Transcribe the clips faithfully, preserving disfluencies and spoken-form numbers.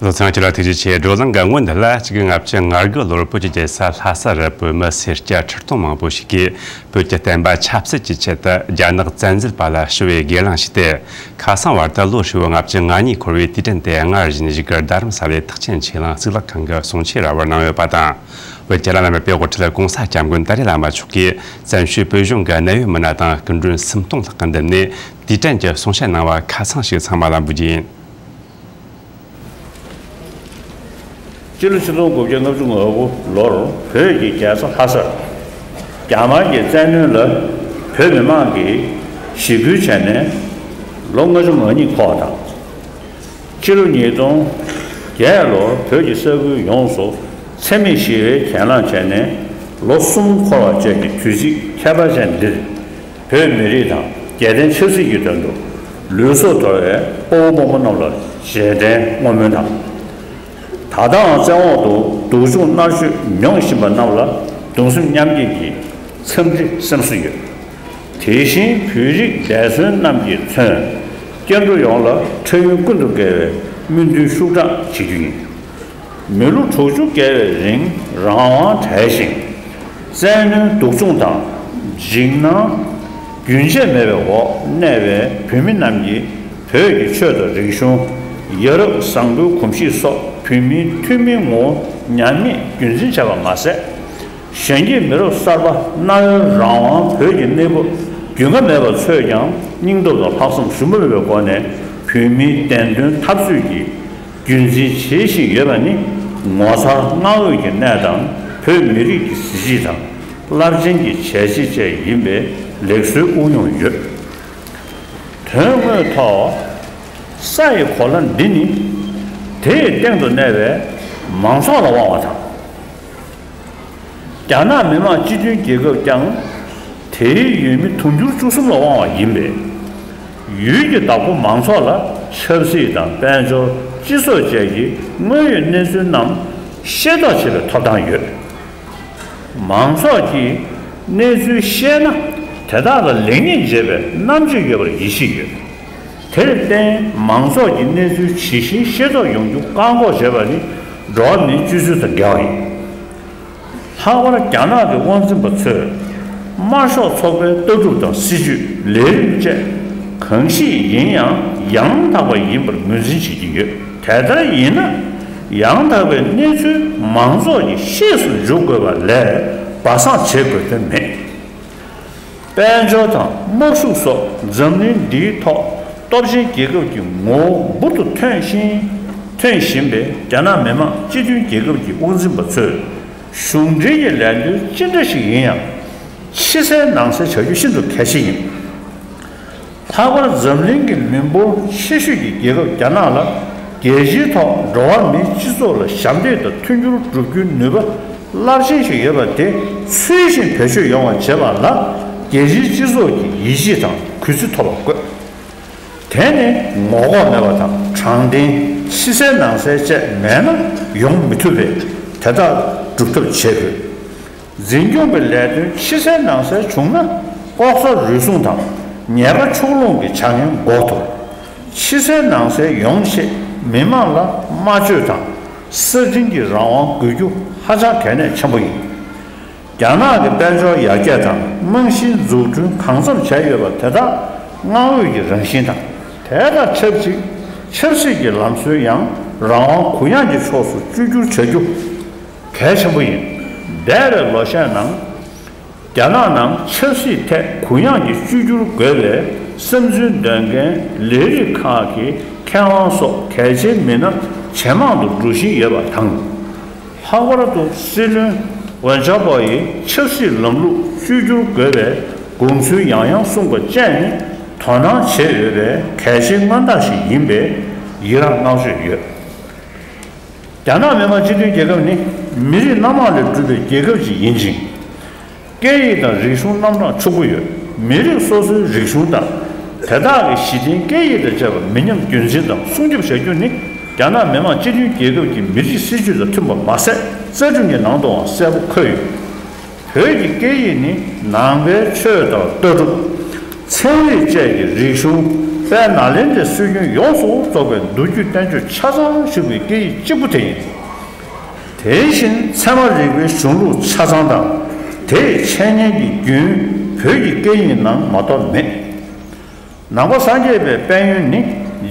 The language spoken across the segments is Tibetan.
བློ་བཟང་ཁྱེད་ལ་ཐུགས་རྗེ་ཆེ། བགྲོ་གླེང་གི་སྔོན་འདི་ལ་གཅིག་དགུ་ལྔ་བཅུ་ང་དགུ་ལོར་བོད་ཀྱི་རྒྱལ་ས་ལྷ་ས་རུ་བོད་མི་སེར་སྐྱ་ཁྲི་སྟོང་མང་པོ་ཞིག་གིས་བོད་ཀྱི་བསྟན་པ་ཆབ་སྲིད་ཀྱི་ཆེད་དུ་རྒྱ་ནག་བཙན་འཛུལ་པ་ལ་ཞི་བའི་སྒེར་ལངས་ཞུས་ཏེ། ཁ་སང་བར་དུ་ལོ་ཧྲིལ་བོ་ལྔ་བཅུ་ང་གཉིས་འཁོར་བའི་དུས་དྲན་དེ་སྔར་བཞིན་བཞུགས་སྒར་རྡ་རམ་ས་ལའི་ཐེག་ཆེན་ཆོས་གླིང་གཙུག་ལག་ཁང་གི་གསུང་ཆོས་ར་བར་གནང་ཡོད་པ་དང་། བོད་རྒྱ་ནག་མི་དཔེ་དབུ་ཁྲིད་༧གོང་ས་༧སྐྱབས་མགོན་ཏཱ་ལའི་བླ་མ་མཆོག་གིས་བཙན་བྱོལ་བོད་གཞུང་གི་གནད་ཡོད་མི་སྣ་དང་སྐུ་མགྲོན་སུམ་སྟོང་ལྷག་གི་མདུན་ནས་དུས་དྲན་གྱི་གསུང་བཤད་གནང་བ་ཁ་སང་ཞིག་ཚང་མ་ལ་འབུལ་རྒྱུ་ཡིན། སྤྱི་ལོ་ཆིག་སྟོང་དགུ་བརྒྱ་ལྔ་བཅུ་ང་དགུ་ལོར་བོད་ཀྱི་རྒྱལ་ས་ལྷ་སར་རྒྱ་དམར་གྱི་བཙན་གནོན་ལ་བོད་མི་མང་གིས་ཞི་རྒོལ་བྱས་ནས་ལོ་ལྔ་བཅུ་ང་གཉིས་འཁོར་བ་དང་། སྤྱི་ལོ་ཉིས་སྟོང་བརྒྱད་ལོར་བོད་ཀྱི་ས་ཁུལ་ཡོངས་སུ་འཚེ་མེད་ཞི་བའི་གྱེན་ལངས་བྱས་ནས་ལོ་གསུམ་འཁོར་བ་བཅས་ཀྱི་དུས་ཚིགས་ཁྱད་པར་ཅན་འདིར། བོད་མི་རིགས་དང་རྒྱལ་བསྟན་ཆབ་སྲིད་ཀྱི་དོན་དུ་ལུས་སྲོག་དོར་བའི་དཔའ་བོ་དཔའ་མོ་རྣམས་ལ་རྗེས་དྲན་བསྔོ་སྨོན་དང་། ད་ལྟའང་བཙན་འོག་ཏུ་སྡུག་སྦྱོང་མནར་གཅོད་མྱོང་བཞིན་པ་རྣམས་ལ་གདུང་སེམས་མཉམ་སྐྱེད་ཀྱི་འཚམས་འདྲི་སེམས་གསོ་ཡོད། དེ་བཞིན་བོད་རིགས་འདས་གསོན་རྣམས་ཀྱིས་མཚོན་སྐྱེ་འགྲོ་ཡོངས་ལ་འཕྲལ་ཡུན་ཀུན་ཏུ་དགེ་བའི་སྨོན་འདུན་ཤུགས་དྲག་བྱེད་རྒྱུ་ཡིན། མི་ལོ་དྲུག་ཅུ་བརྒལ་བའི་རིང་རང་དབང་བྲལ་ཞིང་། བཙན་གནོན་སྡུག་སྦྱོང་དང་འཇིགས་སྣང་རྒྱུན་ཆད་མེད་པའི་འོག་གནས་པའི་བོད་མི་རྣམས་ཀྱིས་བོད་ཀྱི་ཆོས་དང་རིག་གཞུང་། ཡ་རབས་བཟང་པོའི་གོམས་གཤིས་སོགས་བོད་མིའི་ཐུན་མིན་ངོ་བོ་ཉམས་ཉེས་རྒྱུན་འཛིན་བྱས་པ་མ་ཟད། གཞན་གྱིས་མི་རབས་གསར་པ་གནའ་བོའི་རང་དབང་བོད་ཀྱི་གནས་བབ་རྒྱུས་མངའ་མེད་པར་ཚོས་ཀྱང་སྙིང་སྟོབས་དང་ལྷག་བསམ་ཞུམ་པ་མེད་པའི་སྒོ་ནས་བོད་མིའི་བདེན་དོན་འཐབ་རྩོད་ཀྱི་རྒྱུན་འཛིན་བྱེད་བཞིན་ཡོད་པ་ནི་ངོ་མཚར་བསྔགས་འོས་ཀྱི་གནས་དང་བོད་མི་རིགས་ཀྱི་གཟི་བརྗིད་དང་རླབས་ཆེན་གྱི་བྱས་རྗེས་བཅས་ཡིན་པའི་ལེགས་གསོལ་དབུགས་དབྱུང་ཡོད། དོན་དངོས་ཐོག་ས་ཡི་གོ་ལ་འདི་ནི་དེའི་སྟེང་དུ་གནས་པའི་མང་ཚོགས་ལ་དབང་བ་དང་། རྒྱ་ནག་མི་དམངས་སྤྱི་མཐུན་རྒྱལ་ཁབ་ཀྱང་དེའི་ཡུལ་མི་དུང་ཕྱུར་བཅུ་གསུམ་ལ་དབང་བ་ཡིན་པས། ཡུལ་གྱི་བདག་པོ་མང་ཚོགས་ལ་ཆབ་སྲིད་དང་དཔལ་འབྱོར། སྤྱི་ཚོགས་བཅས་ཀྱི་དངོས་ཡོད་གནས་ཚུལ་རྣམས་ཤེས་རྟོགས་བྱེད་པའི་ཐོབ་ཐང་ཡོད། མང་ཚོགས་ཀྱིས་གནས་ཚུལ་ཤེས་ན་དེ་དག་ལ་ལེགས་ཉེས་འབྱེད་པའི་རྣམ་དཔྱོད་ཡོད་པར་ཡིད་ཆེས་ཡོད། དེར་བརྟེན་མང་ཚོགས་ཀྱིས་གནས་ཚུལ་ཇི་བཞིན་ཤེས་རྟོགས་ཡོང་རྒྱུ་བཀག་འགོག་བྱེད་པ་ནི་འགྲོ་བ་མིའི་སྤྱོད་ཚུལ་དང་འགལ་བ་ཡིན། ལྷག་པར་རྒྱ་ནག་གི་དབང་འཛིན་པ་ཚོས་དམར་ཤོག་ཚོགས་པའི་ལྟ་གྲུབ་དང་སྲིད་བྱུས། ལས་རིམ་བཅས་གང་ཞིག་ཡིན་ཡང་ཡང་དག་པ་ཡིན་པར་ངོས་འཛིན་བྱེད་ཀྱི་ཡོད། དེ་ལྟར་ཡིན་ན་ཡང་དག་པའི་གནས་ཚུལ་མང་ཚོགས་ཀྱི་ཤེས་སུ་འཇུག་དགོས་པ་ལས་སྦ་གསང་བྱེད་དགོས་དོན་མེད། དཔལ་འབྱོར་དང་དམག་ཤུགས་སོགས་འཛམ་གླིང་འདིའི་ཐོག་སྟོབས་ཆེན་རྒྱལ་ཁབ་ཀྱི་ངོ་བོ་འབུར་དུ་ཐོན་བཞིན་ཐོན་བཞིན་པའི་རྒྱ་ནག་མི་དམངས་སྤྱི་མཐུན་རྒྱལ་ཁབ་ཀྱི་དབང་འཛིན་པ་ཚོས་གཞུང་འབྲེལ་གྱི་ལས་དོན་ཅི་འདྲ་ཞིག་ཡིན་ཡང་ཕྱི་གསལ་ནང་གསལ་བྱ་རྒྱུ་ཤིན་ཏུ་གལ་ཆེ་ཡིན། ལྷག་པར་འཛམ་གླིང་གི་མི་འབོར་ཆེ་ཤོས་ཀྱི་རྒྱལ་ཁབ་རྒྱ་ནག་ལ་རྒྱལ་སྤྱིའི་ཐོག་འགྲོ་བ་མིའི་སྤྱི་ཚོགས་ལ་ཞབས་འདེགས་དང་མཐུན་འགྱུར་བསྒྲུབ་རྒྱུའི་ནུས་པ་རླབས་ཆེན་ཞིག་ཡོད་པ་དེ་ཚུལ་བཞིན་བེད་སྤྱོད་ཡོང་བ་བྱེད་པ་ལ་རྒྱལ་སྤྱིའི་སྤྱི་ཚོགས་ཀྱི་ཡིད་ཆེས་དང་གུས་བརྩི་ཐོབ་པ་དགོས། དེ་ནི་ངོ་ལྐོག་མེད་པ་དང་དྲང་བདེན། ཕྱི་གསལ་ནང་གསལ་བཅས་མེད་ན་ཡོང་མི་ཐུབ་པས་དེ་དག་སྒྲུབ་ཐབས་བྱེད་དགོས། འཛིན་སྐྱོང་གི་ལས་དོན་ཕྱི་གསལ་ནང་གསལ་བྱུང་ན་ལྐོག་ཟ་རུལ་སུངས་དང་ཉེས་པ་ཕྱོགས་ལྷུང་གི་བྱ་ངན་འགོག་ཐུབ། ཕྱི་གསལ་ནང་གསལ་ཡོང་ཆེད་མི་དམངས་ལ་སྨྲ་བརྗོད་དང་གསར་འཕྲིན་གྱི་རང་དབང་དགོས་རྒྱུ་ཧ་ཅང་གལ་གནད་ཆེན་པོ་ཡིན། རྒྱ་ནག་གི་དཔལ་འབྱོར་ཡར་རྒྱས་དང་རྨང་གཞིའི་འཛུགས་སྐྲུན་གང་འཚམ་བྱས་ཡོད་པ་དེ་དག་མངའ་འོས་ཀྱི་རང་བཞིན་དང་། དེ་དང་ཆབས་ཅིག་ཆབ་སྲིད་ཀྱི་ལམ་སྲོལ་ཡང་རང་དབང་གུ་ཡངས་ཀྱི་ཕྱོགས་སུ་བཅོས་བསྒྱུར་བྱ་རྒྱུ་གལ་ཆེན་པོ་ཡིན། འདས་པའི་ལོ་ཤས་ནང་རྒྱ་ནག་ནང་ཆབ་སྲིད་ཐད་གུ་ཡངས་ཀྱི་བཅོས་བསྒྱུར་དགོས་པའི་བསམ་ཚུལ་འདོན་མཁན་ལས་རིགས་ཁག་གི་མཁས་དབང་སོགས་གལ་ཆེའི་མི་སྣ་ཇེ་མང་དུ་འགྲོ་བཞིན་ཡོད་པ་དང་། ལྷག་པར་དུ་སྲིད་བློན་ཝེན་ཅཱ་པོ་ཡིས་ཆབ་སྲིད་ལམ་ལུགས་བཅོས་བསྒྱུར་དགོས་པའི་དགོངས་ཚུལ་ཡང་ཡང་གསུངས་པ་བཅས་ནི་དོ་སྣང་བྱེད་འོས་པའི་གལ་ཆེའི་མངོན་རྟགས་ཤིག་ཡིན་པས་ཡི་རངས་བསྔགས་བརྗོད་ཡོད། རྒྱ་ནག་མི་དམངས་སྤྱི་མཐུན་རྒྱལ་ཁབ་ནི་མི་རིགས་སྣ་མང་ལས་གྲུབ་པའི་རྒྱལ་ཁབ་ཅིག་ཡིན་ཅིང་། སྐད་ཡིག་དང་རིག་གཞུང་རྣམ་གྲངས་ཕྱུག་པོ་ཡོད། མི་རིགས་སོ་སོའི་རིག་གཞུང་དང་། དེ་དག་གི་གཞི་རྟེན་སྐད་ཡིག་དང་བཅས་པ་མི་ཉམས་རྒྱུན་འཛིན་དང་སྲུང་སྐྱོབ་བྱ་རྒྱུ་ནི་རྒྱ་ནག་མི་དམངས་སྤྱི་མཐུན་རྒྱལ་ཁབ་ཀྱི་མི་རིགས་སྲིད་བྱུས་དང་མཐུན་པ་མ་ཟད་རྩ་ཁྲིམས་ཀྱི་ནང་དུའང་གསལ་པོ་འཁོད་ཡོད། བོད་ཀྱི་སྐད་ཡིག་ནི་ནང་པའི་ཆོས་དང་ལྟ་གྲུབ། ཚན་རིག་བཅས་ཀྱི་རིག་གཞུང་ པའི་ནཱ་ལེནྡྲའི་སྲོལ་རྒྱུན་ཡོངས་སུ་རྫོགས་པའི་མདོ་རྒྱུད་བསྟན་བཅོས་ཆ་ཚང་བཞུགས་པའི་སྐད་ཡིག་གཅིག་པུ་དེ་ཡིན། དེ་བཞིན་ཚད་མ་རིག་པའི་གཞུང་ལུགས་ཆ་ཚང་དང་། དེའི་འཆད་ཉན་གྱི་རྒྱུན་བོད་ཀྱི་སྐད་ཡིག་ནང་མ་གཏོགས་མེད། ནང་པ་སངས་རྒྱས་པའི་དཔལ་ཡོན་ནི་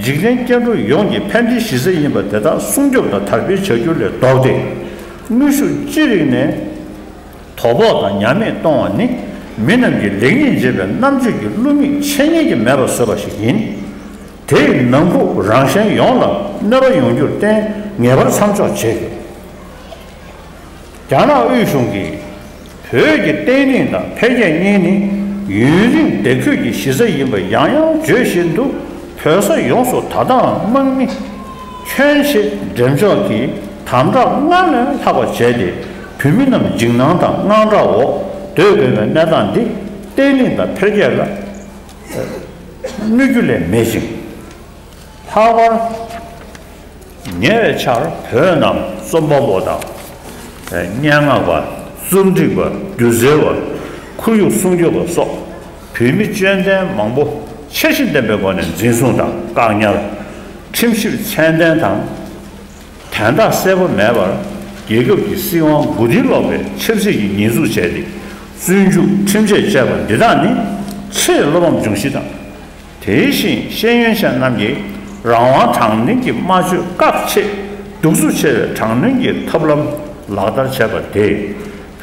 འཇིག་རྟེན་སྐྱེ་འགྲོ་ཡོངས་ཀྱི་ཕན་བདེའི་གཞི་རྩ་ཡིན་པ་དེ་དག་སྲུང་སྐྱོབ་དང་དར་སྤེལ་བྱ་རྒྱུ་ལས་ལྡོག་སྟེ། དངོས་ཤུགས་ཅི་རིགས་ནས་དོ་ཕོག་དང་ཉམས་དམས་གཏོང་བ་ནི་མི་རྣམས་ཀྱི་ལེགས་ཉེས་འབྱེད་པའི་རྣམ་དཔྱོད་ཀྱི་བསླུ་མེད་འཆད་ཉན་གྱིས་མེད་པར་བཟོས་པ་ཞིག་ཡིན། དེས་ནང་ཁུལ་རང་གཞན་ཡོངས་ལ་གནོད་པ་ཡོང་རྒྱུར་བརྟེན་ངེས་པར་མཚམས་འཇོག་བྱེད་དགོས། རྒྱ་ནག་དབུས་གཞུང་གིས་བོད་ཀྱི་བརྟན་ལྷིང་དང་འཕེལ་རྒྱས་གཉིས་ནི་ཡུན་རིང་བདེ་འཁོད་ཀྱི་གཞི་རྩ་ཡིན་པ་ཡང་ཡང་བརྗོད་བཞིན་དུ། བོད་ས་ཡོངས་སུ་ད་ལྟའང་དམག་མི་ཁྱོན་ཆེ་འགྲེམས་འཇོག་གིས་དམ་དྲག་སྔར་ལས་ལྷག་པ་བྱས་ཏེ། བོད་མི་རྣམས་འཇིགས་སྣང་དང་དངངས་སྐྲག་འོག་སྡོད་དགོས་པའི་གནས་སྟངས་འདི་བརྟན་ལྷིང་དང་འཕེལ་རྒྱས་ལ་གནོད་རྒྱུ་ལས་མེད་ཅིང་། ལྷག་པར་ཉེ་བའི་ཆར་བོད་ནང་རྩོམ་པ་པོ་དང་། སྙན་ངག་པ། རྩོམ་སྒྲིག་པ། སྒྱུ་རྩལ་བ། ཁོར་ཡུག་སྲུང་སྐྱོབ་པ་སོགས་བོད་མི་སྐྱོན་ལྡན་མང་པོ་ཆེ་བཞིན་ལྡན་པའི་སྒོ་ནས་འཛིན་བཟུང་དང་བཀག་ཉར། ཁྲིམས་ཞིབ་ཚད་ལྡན་དང་། དན་རྟགས་གསལ་པོ་མེད་པར། རྒྱལ་ཁབ་ཀྱི་སྲིད་དབང་མགོ་རྟིང་སློག་པའི་ཆབ་སྲིད་ཀྱི་ཉེས་འཛུགས་བྱས་ཏེ། བཙོན་འཇུག་ཁྲིམས་ཆད་བཅད་པ་འདི་དག་ནི་ཆེས་བློ་ཕམ་འབྱུང་གཞི་དང་། དེ་བཞིན་ཤེས་ཡོན་ཅན་རྣམས་ཀྱིས་རང་དབང་དྲང་བདེན་གྱི་སྨྲ་བརྗོད་བཀག་ཆེད། གདུག་རྩུབ་ཆེ་བའི་དྲག་གནོན་གྱི་ཐབས་ལམ་ལག་བསྟར་བྱས་པ་དེས།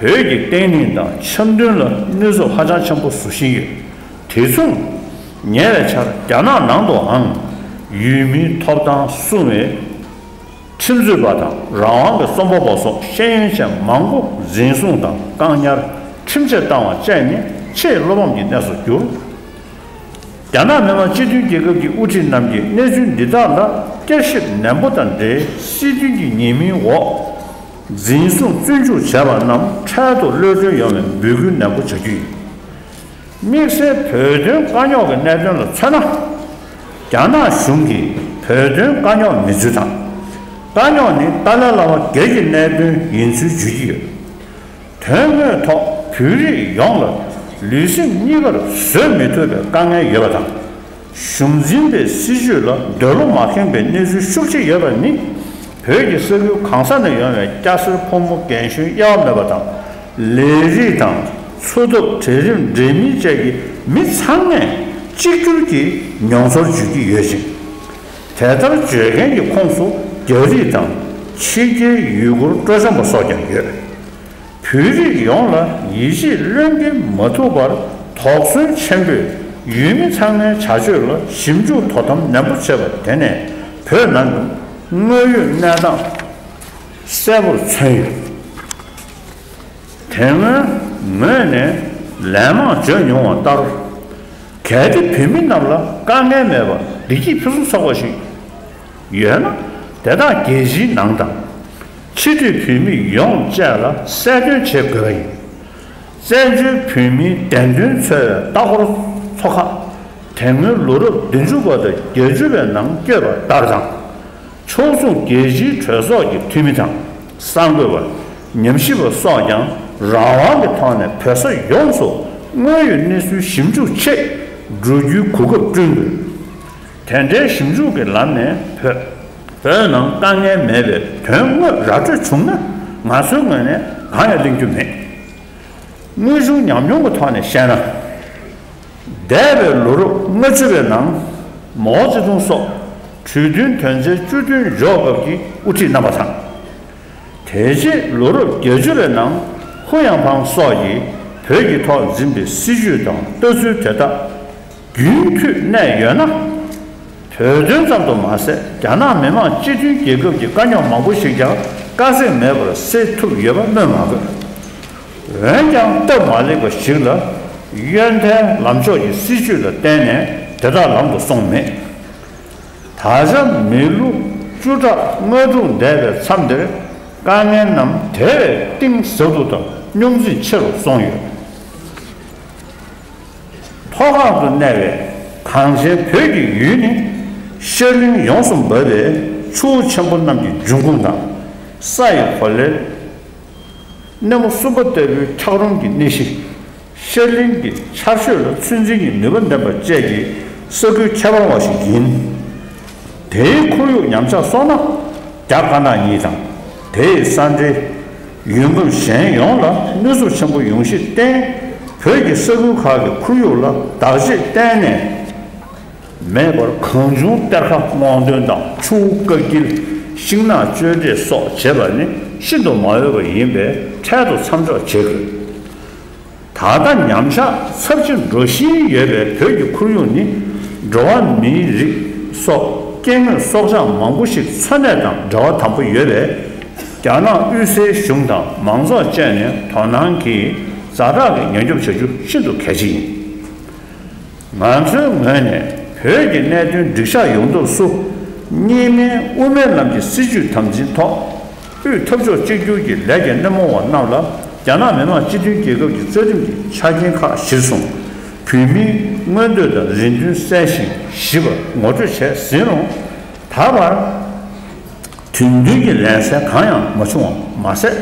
བོད་ཀྱི་བརྟན་ལྷིང་དང་འཆམ་མཐུན་ལ་གནོད་ཚབས་ཧ་ཅང་ཆེན་པོ་བཟོ་བཞིན་ཡོད། དེ་མཚུངས། ཉེ་བའི་ཆར་རྒྱ་ནག་ནང་དུའང་ཡུལ་མིའི་ཐོབ་ཐང་སྲུང་བའི་ཁྲིམས་རྩོད་པ་དང་རང་དབང་གི་རྩོམ་པ་པོ་སོགས་ཤེས་ཡོན་ཅན་མང་པོ་འཛིན་བཟུང་དང་བཀག་ཉར། ཁྲིམས་ཆད་བཏང་བ་བཅས་ནི་ཆེས་བློ་ཕམ་གྱི་གནས་སུ་གྱུར། རྒྱ་ནག་མི་དམངས་སྤྱི་མཐུན་རྒྱལ་ཁབ་ཀྱི་དབུ་ཁྲིད་རྣམས་ཀྱིས་གནས་ཚུལ་འདི་དག་ལ་བསྐྱར་ཞིབ་ནན་པོ་དང་འབྲེལ། སྲིད་དོན་གྱི་ཉེས་མིང་འོག་འཛིན་བཟུང་བཙོན་འཇུག་བྱས་པ་རྣམས་འཕྲལ་དུ་གློད་གྲོལ་ཡོང་བའི་འབོད་སྐུལ་ནན་པོ་བྱ་རྒྱུ་ཡིན། དམིགས་བསལ་བོད་དོན་དཀའ་རྙོག་གི་གནད་དོན་ལ་མཚོན་ན། རྒྱ་ནག་གཞུང་གིས་བོད་དོན་དཀའ་རྙོག་མིན་ཚུལ་དང་། དཀའ་རྙོག་ནི་ཏཱ་ལའི་བླ་མ་སྒེར་གྱི་གནད་དོན་ཡིན་ཚུལ་བརྗོད་ཀྱི་ཡོད། དོན་དངོས་ཐོག་བོད་རིགས་ཡོངས་ལ་ལུས་སེམས་གཉིས་ཀར་བཟོད་མི་ཐུབ་པའི་དཀའ་ངལ་ཡོད་པ་དང་། གཞུང་འཛིན་པའི་སྲིད་བྱུས་ལ་འདོད་བློ་མ་ཁེངས་པའི་གནས་ཚུལ་ཤུགས་ཆེ་ཡོད་པ་ནི། བོད་ཀྱི་ས་ཁུལ་གང་ས་ནས་ཡོང་བའི་སྐྱ་སེར་ཕོ་མོ་རྒན་གཞོན་དབྱེ་བ་མེད་པ་དང་། ལས་རིགས་དང་། འཚོ་ཐབས། གྲལ་རིམ་འབྲེལ་མིན་བཅས་ཀྱི་མི་ཚང་མས་གཅིག་གྱུར་གྱིས་མྱོང་ཚོར་བརྗོད་ཀྱི་ཡོད་ཅིང་། དེ་ལྟར་བརྗོད་མཁན་གྱི་ཁོངས་སུ་རྒྱ་རིགས་དང་ཕྱི་རྒྱལ་ཡུལ་སྐོར་སྤྲོ་འཆམ་པ་སོགས་ཀྱང་ཡོད། བོད་རིགས་ཡོངས་ལ་ཡིད་ཆེས་བློས་འགེལ་མ་ཐུབ་པར་དོགས་ཟོན་ཆེན་པོས་ཡུལ་མི་ཚང་མའི་བྱ་སྤྱོད་ལ་ཞིབ་འཇུག་དོ་དམ་ནན་པོ་བྱས་པ་དེ་ནས་བོད་ནང་གི་དངོས་ཡོད་གནས་སྟངས་གསལ་པོར་མཚོན་ཡོད། དེ་སྔོན་ངོས་ནས་ལན་མང་བརྗོད་མྱོང་བ་ལྟར། གལ་ཏེ་བོད་མི་རྣམས་ལ་དཀའ་ངལ་མེད་པར་བདེ་སྐྱིད་ཕུན་སུམ་ཚོགས་པ་ཞིག་ཡོད་ན། དེ་དག་རྒྱལ་སྤྱིའི་ནང་དང་། ཕྱི་སྡོད་བོད་མི་ཡོངས་བཅས་ལ་གསལ་སྟོན་བྱེད་དགོས་པ་ཡིན། བཙན་བྱོལ་བོད་མིའི་བདེན་དོན་འཚོལ་བའི་ལྟ་སྐོར་ཚོགས་ཁག་དེ་སྔོན་ལོ་རབས་བདུན་ཅུ་པ་དང་བརྒྱད་ཅུ་པའི་ནང་བསྐྱོད་པ་ལྟར་དང་། ཕྱོགས་མཚུངས་རྒྱལ་སྤྱིའི་གྲོས་ཚོགས་ཀྱི་འཐུས་མི་དང་། གསར་འགོད་པ། ཉམས་ཞིབ་པ་སོགས་ཀྱང་རང་དབང་གི་ཐོག་ནས་བོད་ས་ཡོངས་སུ་དངོས་ཡོད་གནས་ཚུལ་ཞིབ་འཇུག་ཆེད་འགྲོ་རྒྱུའི་གོ་སྐབས་བསྐྲུན་དགོས། དེ་འདྲའི་ཞིབ་འཇུག་གི་ལམ་ནས་བོད། བོད་ནང་དཀའ་ངལ་མེད་པའི་དོན་དངོས་ར་སྤྲོད་བྱུང་ན། ང་ཚོའི་ངོས་ནས་གང་ཡང་གླེང་རྒྱུ་མེད། དངོས་བྱུང་ཉམས་མྱོང་གི་ཐོག་ནས་བཤད་ན། འདས་པའི་ལོ་རབས་ལྔ་བཅུ་པའི་ནང་། མའོ་ཙེ་ཏུང་སོགས་གྲོས་མཐུན་དོན་ཚན་བཅུ་བདུན་འཇོག་སྐབས་ཀྱི་དབུ་ཁྲིད་རྣམ་པ་དང་། དེ་རྗེས་ལོ་རབས་བརྒྱད་ཅུ་པའི་ནང་ཧུ་ཡང་ཕང་སོགས་ཀྱིས་བོད་ཀྱི་ཐོག་འཛིན་པའི་སྲིད་བྱུས་དང་ལྟ་ཚུལ་དེ་དག་རྒྱུན་མཐུད་གནས་ཡོད་ན། བོད་དོན་ཙམ་དུ་མ་ཟད། རྒྱ་ནག་མི་དམངས་སྤྱི་མཐུན་རྒྱལ་ཁབ་ཀྱི་དཀའ་རྙོག་མང་པོ་ཞིག་ཀྱང་དཀའ་ཚེགས་མེད་པར་སེལ་ཐུབ་ཡོད་པ་སྨོས་མ་དགོས། འོན་ཀྱང་། སྟབས་མ་ལེགས་པ་ཞིག་ལ། གཡོན་ཐལ་ལམ་ཕྱོགས་ཀྱི་སྲིད་བྱུས་ལ་བརྟེན་ནས་དེ་དག་ལམ་དུ་སོང་མེད། ད་ཆ་མི་ལོ་བཅུ་ཕྲག་ལྔ་དྲུག་འདས་པའི་མཚམས་འདིར། དཀའ་ངལ་རྣམས་དེ་བས་གཏིང་ཟབ་ཏུ་དང་རྙོག་འཛིང་ཆེ་རུ་སོང་ཡོད། མཐོ་སྒང་དུ་གནས་པའི་གངས་ཅན་བོད་ཀྱི་ཡུལ་ནི། ཤར་གླིང་ཡོངས་སུ་འབབ་པའི་ཆུ་བོ་ཆེན་པོ་རྣམས་ཀྱི་འབྱུང་ཁུངས་དང་། ས་ཡི་གོ་ལའི་སྣེ་མོ་གསུམ་པ་ལྟ་བུའི་འཁྱགས་རོམ་གྱི་གནས་གཞི། ཤར་གླིང་གི་ཆར་ཞོད་ལ་ཚོད་འཛིན་གྱི་ནུས་པ་ལྡན་པ་བཅས་ཀྱི་ ས་ཁུལ་ཁྱད་པར་བ་ཞིག་ཡིན། དེའི་ཁོར་ཡུག་ཉམས་ཆག་སོང་ན། རྒྱ་དཀར་ནག་གཉིས་དང་། དེའི་ས་འབྲེལ་ཡུལ་ཁམས་གཞན་ཡོངས་ལ་གནོད་འཚེ་ཆེན་པོ་ཡོང་གཞི་བརྟེན། བོད་ཀྱི་ས་ཁུལ་ཁག་གི་ཁོར་ཡུག་ལ་བདག་གཅེས་གཏན་ནས་མེད་པར། གང་བྱུང་གཏེར་ཁ་སྔོག་འདོན་དང་། ཆུ་བོ་བཀག་སྐྱིལ། ཤིང་ནགས་གཅོད་འབྲེག་སོགས་བྱེད་པ་ནི་ཤིན་ཏུ་མ་འོས་པ་ཡིན་པས། འཕྲལ་དུ་མཚམས་འཇོག་བྱེད་དགོས། ད་ལྟ་ཉམས་ཆག་ཚབས་ཆེ་འགྲོ་བཞིན་ཡོད་པའི་བོད་ཀྱི་ཁོར་ཡུག་ནི། འགྲོ་བ་མིའི་རིགས་སོགས་སྐྱེ་དངོས་སྲོག་ཆགས་མང་པོ་ཞིག་འཚོ་གནས་དང་འབྲེལ་བ་དམ་པོ་ཡོད་པས། རྒྱ་ནག་དབུས་སའི་གཞུང་དང་མང་ཚོགས་བཅས་ནས་དོ་སྣང་གིས་ཛ་དྲག་གི་ཉེན་སྐྱོབ་བྱ་རྒྱུ་ཤིན་ཏུ་གལ་ཆེ་ཡིན། ང་ཚོའི་ངོས་ནས་བོད་ཀྱི་གནད་དོན་འགྲིག་ཆགས་ཡོང་ཐབས་སུ། གཉིས་སྨན་དབུ་མའི་ལམ་གྱི་སྲིད་བྱུས་དམ་འཛིན་ཐོག། དབུས་འཐབ་ཕྱོགས་གཅིག་གྱུར་གྱི་ལས་ཀྱི་སྣེ་མོ་བ་རྣམས་ལ། རྒྱ་ནག་མི་དམངས་སྤྱི་མཐུན་རྒྱལ་ཁབ་ཀྱི་རྩ་ཁྲིམས་ཀྱི་ཆ་རྐྱེན་ཁག་གཞིར་བཟུང་། བོད་མིའི་མངོན་འདོད་དང་རེ་འདུན་གསལ་ཞིང་ཞིབ་པར་ངོ་སྤྲོད་བྱས་ཟིན་རུང་། ད་བར་དོན་མཐུན་གྱི་ལན་གསལ་གང་ཡང་མ་བྱུང་བ་མ་ཟད།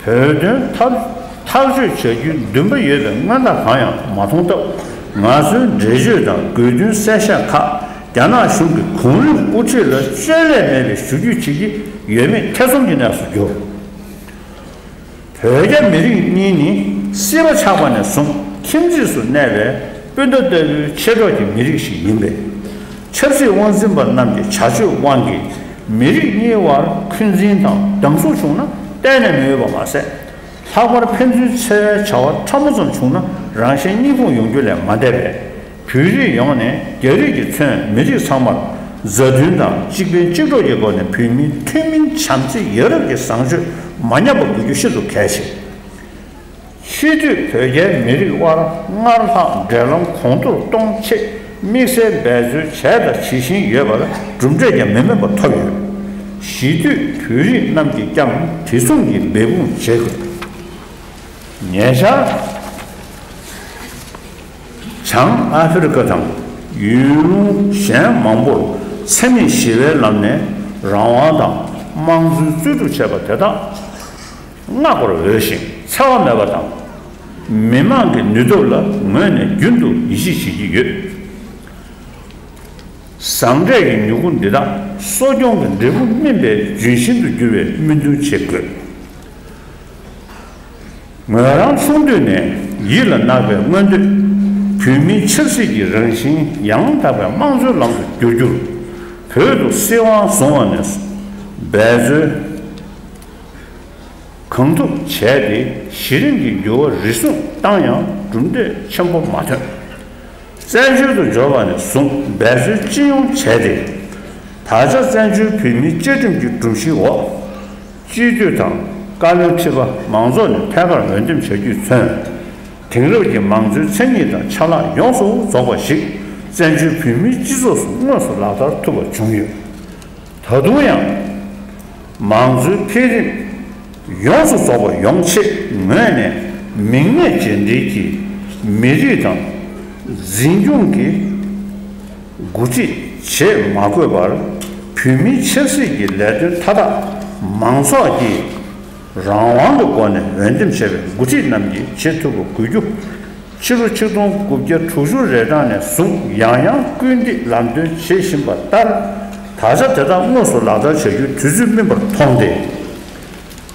བོད་དོན་ཐག་ཐག་གཅོད་བྱ་རྒྱུའི་འདུན་པ་ཡོད་པའི་མངོན་རྟགས་གང་ཡང་མ་མཐོང་སྟབས། ང་ཚོའི་འགྲེལ་བརྗོད་དང་དགོས་འདུན་གསལ་བཤད་ཁག་རྒྱ་ནག་གཞུང་གི་གོང་རིམ་དབུ་ཁྲིད་ལ་བཅོལ་ལས་མེད་པའི་ཞུ་རྒྱུ་བྱེད་ཀྱི་ཡོད་མེད་ཐེ་ཚོམ་གྱི་གནས་སུ་གྱུར། བོད་རྒྱ་མི་རིགས་གཉིས་ནི་སྲིད་པ་ཆགས་པ་ནས་བཟུང་ཁྱིམ་མཚེས་སུ་གནས་པའི་སྤུན་ཟླ་ལྟ་བུའི་མཆེད་གྲོགས་ཀྱི་མི་རིགས་ཤིག་ཡིན་པས། ཆབ་སྲིད་དབང་འཛིན་པ་རྣམས་ཀྱི་བྱ་སྤྱོད་དབང་གིས་མི་རིགས་གཉིས་དབར་འཁོན་འཛིན་དང་སྡང་ཟུག་བྱུང་ན་གཏན་ནས་མི་འོས་པ་མ་ཟད། ལྷག་པར་ཕན་ཚུན་འཚེ་བའི་བྱ་བ་ཕྲ་མོ་ཙམ་བྱུང་ན་རང་གཞན་གཉིས་ཕུང་ཡོང་རྒྱུ་ལས་མ་འདས་པས། བོད་རིགས་ཡོངས་ནས་རྒྱ་རིགས་ཀྱིས་མཚོན་མི་རིགས་ཚང་མར་མཛའ་མཐུན་དང་གཅིག་ཕན་གཅིག་གྲོགས་ཀྱི་སྒོ་ནས་བོད་མིའི་མཐུན་མིན་བྱམས་བརྩེ་ཡ་རབས་ཀྱི་བཟང་སྤྱོད་མ་ཉམས་པ་དགོས་རྒྱུ་ཤིན་ཏུ་གལ་ཆེ། སྤྱི་འཐུས་བོད་རྒྱའི་མི་རིགས་དབར་སྔར་ལྷག་འབྲེལ་ལམ་གོང་མཐོར་གཏོང་ཆེད་དམིགས་བསལ་འབད་རྩོལ་བྱས་དང་བྱེད་བཞིན་ཡོད་པར་གྲུབ་འབྲས་ཀྱང་མི་དམན་པ་ཐོབ་ཡོད། གཞིས་སྡོད་བོད་རིགས་རྣམས་ཀྱིས་ཀྱང་དེ་མཚུངས་ཀྱི་འབད་འབུངས་བྱེད་དགོས། ཉེ་ཆར། བྱང་ཨ་ཧྥེ་རི་ཁ་དང་ཡུལ་ལུང་གཞན་མང་པོར་འཚེ་མེད་ཞི་བའི་ལམ་ནས་རང་དབང་དང་དམངས་གཙོའི་རྩོད་སྒྲུབ་བྱས་པ་དེ་དག་བསྔགས་པར་འོས་ཤིང་འཚེ་བ་མེད་པ་དང་། མི་དམངས་ཀྱི་ནུས་སྟོབས་ལ་ངོས་ནས་རྒྱུན་དུ་ཡིད་ཆེས་བྱེད་ཀྱི་ཡོད། ཟང་འབྲས་ཀྱི་མྱུ་གུ་འདི་དག་གསོ་སྐྱོང་གི་འབྲས་བུ་སྨིན་པའི་ལྗོན་ཤིང་དུ་འགྱུར་བའི་སྨོན་འདུན་བྱེད་དགོས། ངོས་རང་ཆུང་དུས་ནས་ཡིད་ལ་བརྣག་པའི་མངོན་འདོད། བོད་མིའི་ཆབ་སྲིད་ཀྱི་རང་བཞིན་ཡང་དག་པའི་དམངས་གཙོའི་ལམ་དུ་བསྒྱུར་རྒྱུར། བོད་དུ་སྲིད་དབང་བཟུང་བ་ནས་འབད་རྩོལ་གང་ཐུབ་བྱས་ཏེ་གཞི་རིམ་གྱི་འགྱུར་བ་རེ་ཟུང་བཏང་ཡང་གྲུབ་འབྲས་ཆེན་པོ་མ་ཐོན། བཙན་བྱོལ་དུ་འབྱོར་བ་ནས་བཟུང་འབད་རྩོལ་ཅི་ཡོང་བྱས་ཏེ། ད་ཆ་བཙན་བྱོལ་བོད་མིའི་བཅའ་ཁྲིམས་ཀྱི་སྒྲོམ་གཞིའི་འོག་སྤྱི་འཐུས་དང་བཀའ་བློན་ཁྲི་པ་མང་ཚོགས་ནས་ཐད་ཀར་འོས་འདེམས་བྱ་རྒྱུས་མཚོན། དེང་རབས་ཀྱི་མང་གཙོའི་མཚན་ཉིད་དང་ཆ་ལག་ཡོངས་སུ་རྫོགས་པ་ཞིག་བཙན་བྱོལ་བོད་མིའི་སྤྱི་ཚོགས་སུ་དངོས་སུ་ལག་བསྟར་ཐུབ་པ་བྱུང་ཡོད། ད་དུང་ཡང་། མང་གཙོའི་འཕེལ་རིམ་ཡོངས་སུ་རྫོགས་པ་ཡོང་ཆེད་ངོས་ནས་མིང་གནས་རྗེས་འབྲེལ་གྱིས་མི་རིགས་དང་འཛིན་སྐྱོང་གི་འགོ་ཁྲིད་བྱེད་མ་དགོས་པར་བོད་མིའི་ཆབ་སྲིད་ཀྱི་ལས་དོན་མཐའ་དག་མང་ཚོགས་ཀྱིས་རང་དབང་གི་སྒོ་ནས་འོས་འདེམས་བྱས་པའི་འགོ་ཁྲིད་རྣམས་ཀྱིས་བྱེད་ཐུབ་པ་དགོས་རྒྱུ། ཕྱི་ལོ་ཆིག་སྟོང་དགུ་བརྒྱ་དྲུག་ཅུ་རེ་གྲངས་ནས་བཟུང་ཡང་ཡང་སྐུལ་འདེད་ལམ་སྟོན་བྱེད་བཞིན་པ་ལྟར། ད་ཆ་དེ་དག་དངོས་སུ་ལག་བསྟར་བྱ་རྒྱུའི་དུས་ཚོད་སྨིན་པར་མཐོང་སྟེ།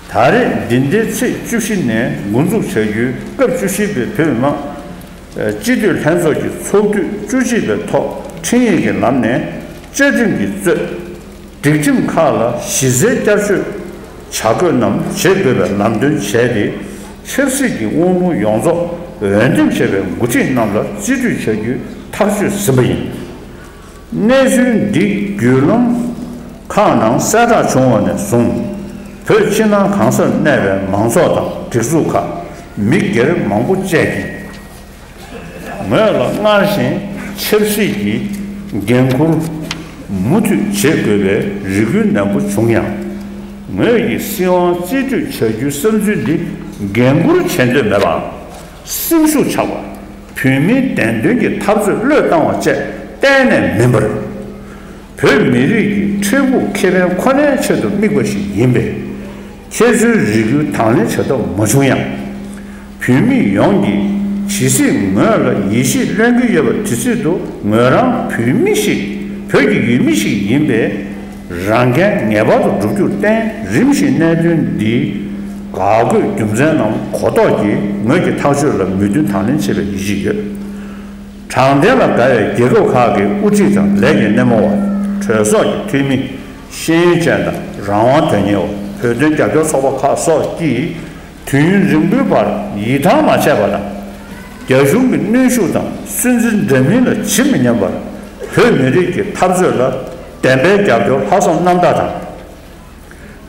ད་རེས་འདི་ཟླའི་ཚེས་བཅུ་བཞི་ནས་འགོ་འཛུགས་བྱ་རྒྱུའི་སྐབས་བཅུ་བཞི་པའི་བོད་མི་མང་སྤྱི་འཐུས་ལྷན་ཚོགས་ཀྱི་ཚོགས་དུས་བཅུ་གཅིག་པའི་ཐོག་འཕྲིན་ཡིག་གི་ལམ་ནས་བཅའ་ཁྲིམས་ཀྱི་གཙོས། སྒྲིག་ཁྲིམས་ཁག་ལ་གཞི་རྩའི་བསྐྱར་བཅོས་བྱ་དགོས་རྣམས་བྱེད་དགོས་པའི་ལམ་སྟོན་བྱས་ཏེ། ཆབ་སྲིད་ཀྱི་དབང་ལུང་ཡོངས་རྫོགས་འོས་འདེམས་བྱས་པའི་འགོ་ཁྲིད་རྣམས་ལ་རྩིས་སྤྲོད་བྱ་རྒྱུའི་ཐག་གཅོད་ཟིན་པ་ཡིན། གནས་ཚུལ་འདི་བརྒྱུད་ལམ་ཁག་ནང་གསལ་བསྒྲགས་བྱུང་བ་ནས་བཟུང་། བོད་ཕྱི་ནང་གང་སར་གནས་པའི་མང་ཚོགས་དང་སྒྲིག་འཛུགས་ཁག་མི་སྒེར་མང་པོ་བཅས་ཀྱིས། ངོས་ལ་སྔར་བཞིན་ཆབ་སྲིད་ཀྱི་འགན་འཁུར་མུ་མཐུད་བྱེད་དགོས་པའི་རེ་སྐུལ་ནན་པོ་བྱུང་ཡང་། ངོས་ཀྱིས་སྲིད་དབང་རྩིས་སྤྲོད་བྱ་རྒྱུའི་བསམ་ཚུལ་འདི་འགན་འཁུར་བྱེད་འདོད་མེད་པ། སེམས་ཤུགས་ཆག་པ། བོད་མིའི་བདེན་དོན་གྱི་འཐབ་རྩོད་བློས་བཏང་བ་བཅས་གཏན་ནས་མིན་པར། བོད་མི་རིགས་ཀྱི་འཕྲལ་ཕུགས་ཁེ་ཕན་ཁོ་ནའི་ཆེད་དུ་དམིགས་པ་ཞིག་ཡིན་པས། ཁྱེད་ཚོའི་རེ་སྐུལ་དང་ལེན་བྱ་ཐབས་མ་བྱུང་ཡང་། བོད་མི་ཡོངས་ཀྱིས་ ཇི་སྲིད་ངོས་ལ་ཡིད་ཆེས་ལོན་གྱི་ཡོད་པ་དེ་སྲིད་དུ་ངོས་རང་བོད་མི་ཞིག་བོད་ཀྱི་ཡུལ་མི་ཞིག་ཡིན་པའི་རང་འགན་ངེས་པར་དུ་སྒྲུབ་རྒྱུར་བརྟེན། རིམ་བཞིན་གནད་དོན་འདིའི་དགག་དགོས་རྒྱུ་མཚན་རྣམས་གོ་རྟོགས་ཀྱིས་ངོས་ཀྱི་ཐག་གཅོད་ལ་མོས་མཐུན་དང་ལེན་བྱེད་པའི་ཡིད་ཆེས་ཡོད། དྲང་བདེན་ལ་དགའ་བའི་རྒྱལ་ཁབ་ཁག་གི་དབུ་ཁྲིད་དང་ལས་ཀྱི་སྣེ་མོ་བ། གྲོས་ཚོགས་ཀྱི་འཐུས་མི། ཤེས་ཡོན་ཅན་དང་རང་དབང་དོན་གཉེར་བ། བོད་དོན་རྒྱབ་སྐྱོར་ཚོགས་པ་ཁག་སོགས་ཀྱིས་དུས་ཡུན་རིང་པོའི་བར་ཡིད་ཐང་མ་ཆད་པ་དང་། རྒྱ་གཞུང་གི་གནོན་ཤུགས་དང་སུན་གཙེར་འདྲ་མིན་ལ་ཇི་མི་སྙམ་པར་བོད་མི་རིགས་ཀྱི་འཐབ་རྩོད་ལ་བདེན་པའི་རྒྱབ་སྐྱོར་ལྷག་བསམ་རྣམ་དག་དང་།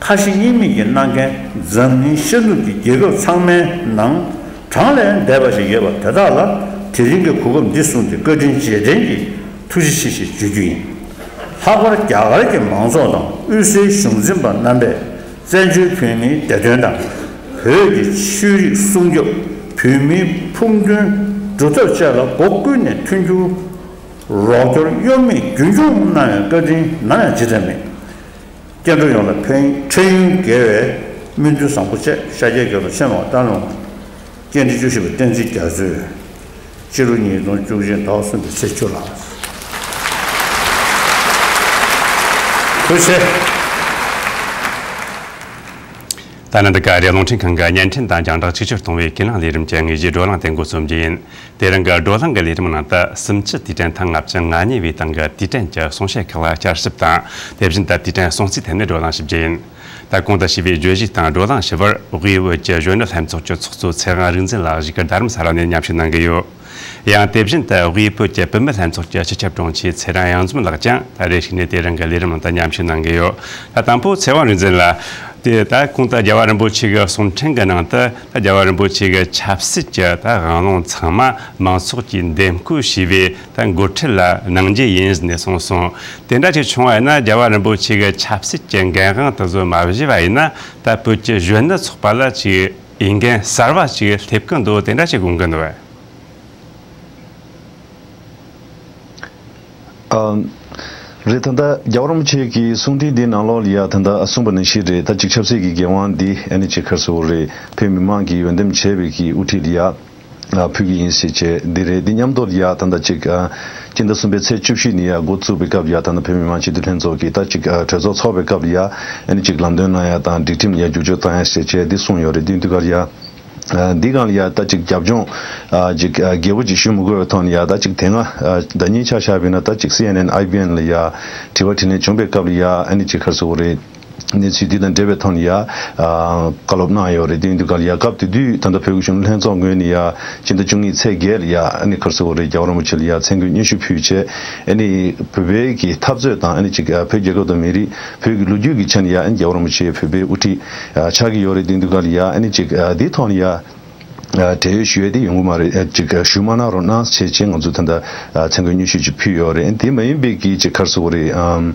ཁ་ཞེ་གཉིས་མེད་ཀྱིས་གནང་མཁན་འཛམ་གླིང་ཤར་ནུབ་ཀྱི་རྒྱལ་ཁབ་ཚང་མའི་ནང་གྲངས་ལས་འདས་པ་ཞིག་ཡོད་པ་དེ་དག་ལ་དེ་རིང་གི་གོ་སྐབས་འདི་བཟུང་སྟེ་བཀའ་དྲིན་རྗེས་དྲན་གྱི་ཐུགས་རྗེ་ཆེ་ཞེས་བརྗོད་རྒྱུ་ཡིན། ལྷག་པར་རྒྱ་གར་གྱི་མང་ཚོགས་དང་དབུས་སའི་གཞུང་འཛིན་པ་རྣམ་པས་བཙན་བྱོལ་བོད་མིའི་བདེ་དོན་དང་། བོད་ཀྱི་ཆོས་རིག་སྲུང་སྐྱོབ། བོད་མིའི་ཕུགས་འདུན་སྒྲུབ་ཐབས་བཅས་ལ་སྒོ་ཀུན་ནས་མཐུན་འགྱུར་རོགས་སྐྱོར་གཡོ་མེད་རྒྱུན་འཁྱོངས་གནང་བའི་བཀའ་དྲིན་ནམ་ཡང་ཇི་ལྟར་མེད། སྐྱེ་འགྲོ་ཡོངས་ལ་ཕན་འཕྲིན་ཡུན་རྒྱས་པའི་སྨོན་འདུན་བཟང་པོ་བཅས། ཤར་རྒྱལ་རྒྱལ་ལོ་ཆེན་མོ་སྟག་ལུང་སྐྱེ་ཕྲེང་བཅུ་བཞི་པ་བསྟན་འཛིན་རྒྱ་མཚོས་སྤྱི་ལོ་ཉིས་སྟོང་བཅུ་གཅིག་ཟླ་བ་གསུམ་པའི་ཚེས་བཅུ་ལ་ཐུགས་རྗེ་ཆེ། ད་ནི་འདི་ག་རེད། རླུང་འཕྲིན་ཁང་གི་བརྙན་འཕྲིན་དང་རྒྱང་བསྒྲགས་གཅིག་གྱུར་གཏོང་བའི་ཀྱི་ནང་ལས་རིམ་གྱི་དངོས་གཞིའི་བགྲོ་གླེང་དེ་འགོ་རྩོམ་རྒྱུ་ཡིན། དེ་རིང་གི་བགྲོ་གླེང་གི་ལས་རིམ་ནང་དུ་སུམ་ཅུ་དུས་དྲན་ཐེངས་ལྔ་བཅུ་ང་གཉིས་པའི་སྟེང་གི་དུས་དྲན་གྱི་གསུང་བཤད་ཁག་ལ་བསྐྱར་ཞིབ་དང་། དེ་བཞིན་དུ་དུས་དྲན་སྲུང་བརྩིའི་ཐད་ནས་བགྲོ་གླེང་ཞིབ་རྒྱུ་ཡིན། ད་གོང་དུ་ཞུས་པའི་བརྗོད་གཞི་དང་བགྲོ་གླེང་ཞུ་བར་དབུས་བོད་ཀྱི་གཞོན་ནུ་ལྷན་ཚོགས་ཀྱི་ཚོགས་གཙོ་ཚེ་དབང་རིག་འཛིན་ལགས་བཞུགས་སྒར་རྡ་རམ་ས་ལ་ནས་མཉམ་ཞུགས་གནང་གི་ཡོད། ཡང་དེ་བཞིན་དུ་དབུས་བོད་ཀྱི་བུད་མེད་ལྷན་ཚོགས་ཀྱི་སྤྱི་ཁྱབ་དྲུང་ཆེ་ཚེ་རིང་གཡང་འཛོམས་ལགས་ཀྱང་ད་རེས་ཤིག་ནས་དེ་རིང་གི་ལས་རིམ་ནང་དུ་མཉམ་ཞུགས་གནང་གི་ཡོད། ད་དང་པོ་ཚེ་དབང་རིག་འཛིན་ལགས། དེ་ད་གོང་དུ་རྒྱལ་བ་རིན་པོ་ཆེ་གི་གསུང་འཕྲིན་གྱི་ནང་དུ་ད་རྒྱལ་བ་རིན་པོ་ཆེ་གི་ཆབ་སྲིད་ཀྱི་ད་དབང་ལུང་ཚང་མ་མང་ཚོགས་ཀྱིས་འདེམས་བསྐོ་བྱས་པའི་ད་འགོ་ཁྲིད་ལ་གནང་རྒྱུ་ཡིན་ཟེར་ནས་གསུངས་སོང་། དེ་འདྲ་ཅིག་བྱུང་བ་ཡིན་ན་རྒྱལ་བ་རིན་པོ་ཆེ་གི་ཆབ་སྲིད་ཀྱི་འགན་དབང་དེ་ཚོ་མ་བཞེས་པ་ཡིན་ན་ད་བོད་ཀྱི་གཞོན་ནུ་ཚོགས་པ་ལ་ཅིག་འོས་འགན་གསར་བ་ཅིག་སླེབས་ཀྱི་འདུག། དེ་འདྲ་ཅིག་དགོངས་ཀྱི་འདུག་བས། ཨ། རེད། ད་ལྟ་རྒྱལ་བ་རིན་པོ་ཆེ་གི་གསུང་འཕྲིན་འདིའི་ནང་ལོགས་ལ་ཡ་ད་ལྟ་གསུངས་པ་ནང་བཞིན་རེད། ད་ཅིག་ཆབ་སྲིད་ཀྱི་འགན་དབང་འདི་ཨ་ནི་ཅིག་ག་རེ་ཟེར་དགོས་རེད། བོད་མི་མང་གིས་འོས་འདེམས་བྱས་པའི་གི་དབུ་ཁྲིད་ལ་ཡ་ཨ་ཕུལ་གྱི་ཡིན་ཟེར་བྱས་འདི་རེད། འདི་མཉམ་དུ་ལ་ཡ་ད་ལྟ་ཅིག་ཨ་སྤྱི་ཟླ་གསུམ་པའི་ཚེས་བཅུ་བཞི་ནས་ཡ་འགོ་བཙུགས་པའི་སྐབས་ལ་ཡ་ད་ལྟ་བོད་མི་མང་སྤྱི་འཐུས་ལྷན་ཚོགས་ཀྱིས་ད་ཅིག་ཨ་གྲོས་ཚོགས་ཚོགས་པའི་སྐབས་ལ་ཡ་ཨ་ནི་ཅིག་ལམ་སྟོན་གནང་ཡ་དང་སྒྲིག་ཁྲིམས་ལ་ཡ་བསྒྱུར་བཅོས་བཏང་ཡ་ཟེར་བྱས་འདི་གསུངས་ཡོད་རེད། དེ་དུས་ག་ལ་ཡ། ཨ་འདི་སྒང་ལ་ཡ་ད་ཅིག་རྒྱབ་ལྗོངས་ཨ་ཅིག་ཨ་རྒྱས་པོ་ཅིག་ཞུ་མི་དགོས་པའི་ཐོག་ནས་ཡ་ད་ཅིག་དེ་སྔ་ཨ་ཟླ་ཉིན་ཆ་བཞག་པ་ཡིན་ན་ད་ཅིག་སི་ཨེན་ཨེན་ཨའི་བི་ཨེན་ལ་ཡ་དྲི་བ་དྲིས་ལན་བྱུང་བའི་སྐབས་ལ་ཡ་ཨ་ནི་ཅིག་ག་རེ་ཟེར་དགོས་རེད། གནས་ཚུལ་འདི་དང་འབྲེལ་བའི་ཐོག་ནས་ཡ་ཨ་བཀའ་སློབ་གནང་ཡོད་རེད། དེ་ཡིན་དུས་ག་ལ་ཡ་སྐབས་དེ་དུས་ད་ལྟ་བོད་ཀྱི་གཞོན་ནུ་ལྷན་ཚོགས་ངོས་ནས་ཡ་སྤྱི་ཟླ་བཅུ་གཉིས་ཚེས་བརྒྱད་ལ་ཡ་ཨ་ནི་ག་རེ་ཟེར་དགོས་རེད། རྒྱལ་བ་རིན་པོ་ཆེ་ལ་ཡ་མཚན་བཀོད་སྙན་ཞུ་ཕུལ་བྱས་ཨ་ནི་བོད་པའི་གི་འཐབ་རྩོད་དང་ཨ་ནི་ཅིག་ཨ་བོད་རྒྱལ་ཁབ་དང་མི་རིགས་བོད་ཀྱི་ལོ་རྒྱུས་ཀྱི་ཆ་ནས་ཡ་ཨ་ནི་རྒྱལ་བ་རིན་པོ་ཆེ་བོད་པའི་དབུ་ཁྲིད་ཨ་ཆགས་ཀྱི་ཡོད་རེད། དེ་ཡིན་དུས་ག་ལ་ཡ་ཨ་ནི་ཅིག་ཨ་འདིའི་ཐོག་ནས་ཡ། ཨ་བགྲེས་ཡོལ་ཞུ་ཡས་དེ་ཡོང་གི་མ་རེད། ཨ་ཅིག་ཨ་ཞུ་མ་གནང་རོགས་གནང་ཞེས་བྱས་ང་ཚོས་ད་ལྟ་ཨ་མཚན་བཀོད་སྙན་ཞུ་ཅིག་ཕུལ་ཡོད་རེད། དེ་མ་ཡིན་པའི་གི་ཅིག་ག་རེ་ཟེར་དགོས་རེད། ཨམ་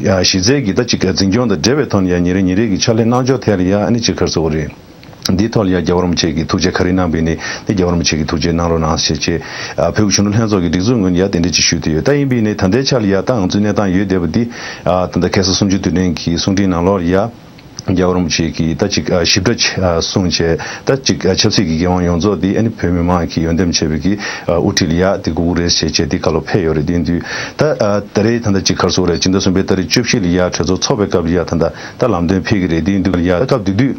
ཡ་གཞི་རྩའི་གི་ད་ཅིག་ཨ་འཛིན་སྐྱོང་དང་འབྲེལ་བའི་ཐོག་ནས་ཡ་ཉིན་རེ་ཉིན་རེ་གི་ཕྱག་ལས་གནང་ཕྱོགས་ཐད་ལ་ཡ་ཨ་ནི་ཅིག་ག་རེ་ཟེར་དགོས་རེད། འདིའི་ཐོག་ལ་ཡ་རྒྱལ་བ་རིན་པོ་ཆེ་གིས་ཐུགས་རྗེ་ག་རེ་གནང་པ་ཡིན་ནའི་དེ་རྒྱལ་བ་རིན་པོ་ཆེ་གིས་ཐུགས་རྗེ་གནང་རོགས་གནང་ཞེས་བྱས་ཨ་བོད་ཀྱི་གཞོན་ནུ་ལྷན་ཚོགས་ཀྱི་སྒྲིག་འཛུགས་ངོས་ནས་ཡ་དེ་འདྲ་ཅིག་ཞུས་ཏེ་ཡོད། ད་ཡིན་པ་ཡིན་ནའི་ད་ལྟའི་ཆ་ལ་ཡ་ད་ང་ཚོའི་གནས་སྟངས་ཡོད་བསྡད་པ་འདི་ཨ་ད་ལྟ་ཁ་སང་གསུམ་བཅུ་དུས་དྲན་གྱི་གསུང་འཕྲིན་ནང་ལོགས་ལ་ཡ། རྒྱལ་བ་རིན་པོ་ཆེ་གིས་ད་ཅིག་ཨ་ཞིབ་ཕྲ་ཅིག་ཨ་གསུངས་བྱས་ད་ཅིག་ཨ་ཆབ་སྲིད་ཀྱི་འགན་དབང་ཡོངས་རྫོགས་འདི་ཨ་ནི་བོད་མི་མང་གིས་འོས་འདེམས་བྱས་པའི་གི་ཨ་དབུ་ཁྲིད་ལ་ཡ་དེ་དགོས་ཀྱི་རེད་ཞེས་བྱས་དེ་བཀའ་སློབ་ཕེབས་ཡོད་རེད། དེ་ཡིན་དུས་ད་ཨ་ད་རེས་ད་ལྟ་ཅིག་ག་རེ་ཟེར་དགོས་རེད། ཕྱི་ཟླ་གསུམ་པའི་ཏ་རིག་བཅུ་བཞི་ལ་ཡ་གྲོས་ཚོགས་ཚོགས་པའི་སྐབས་ལ་ཡ་ད་ལྟ་ད་ལམ་སྟོན་ཕེབས་ཀྱི་རེད། དེ་ཡིན་དུས་ལ་ཡ་ད་སྐབས་དེ་དུས་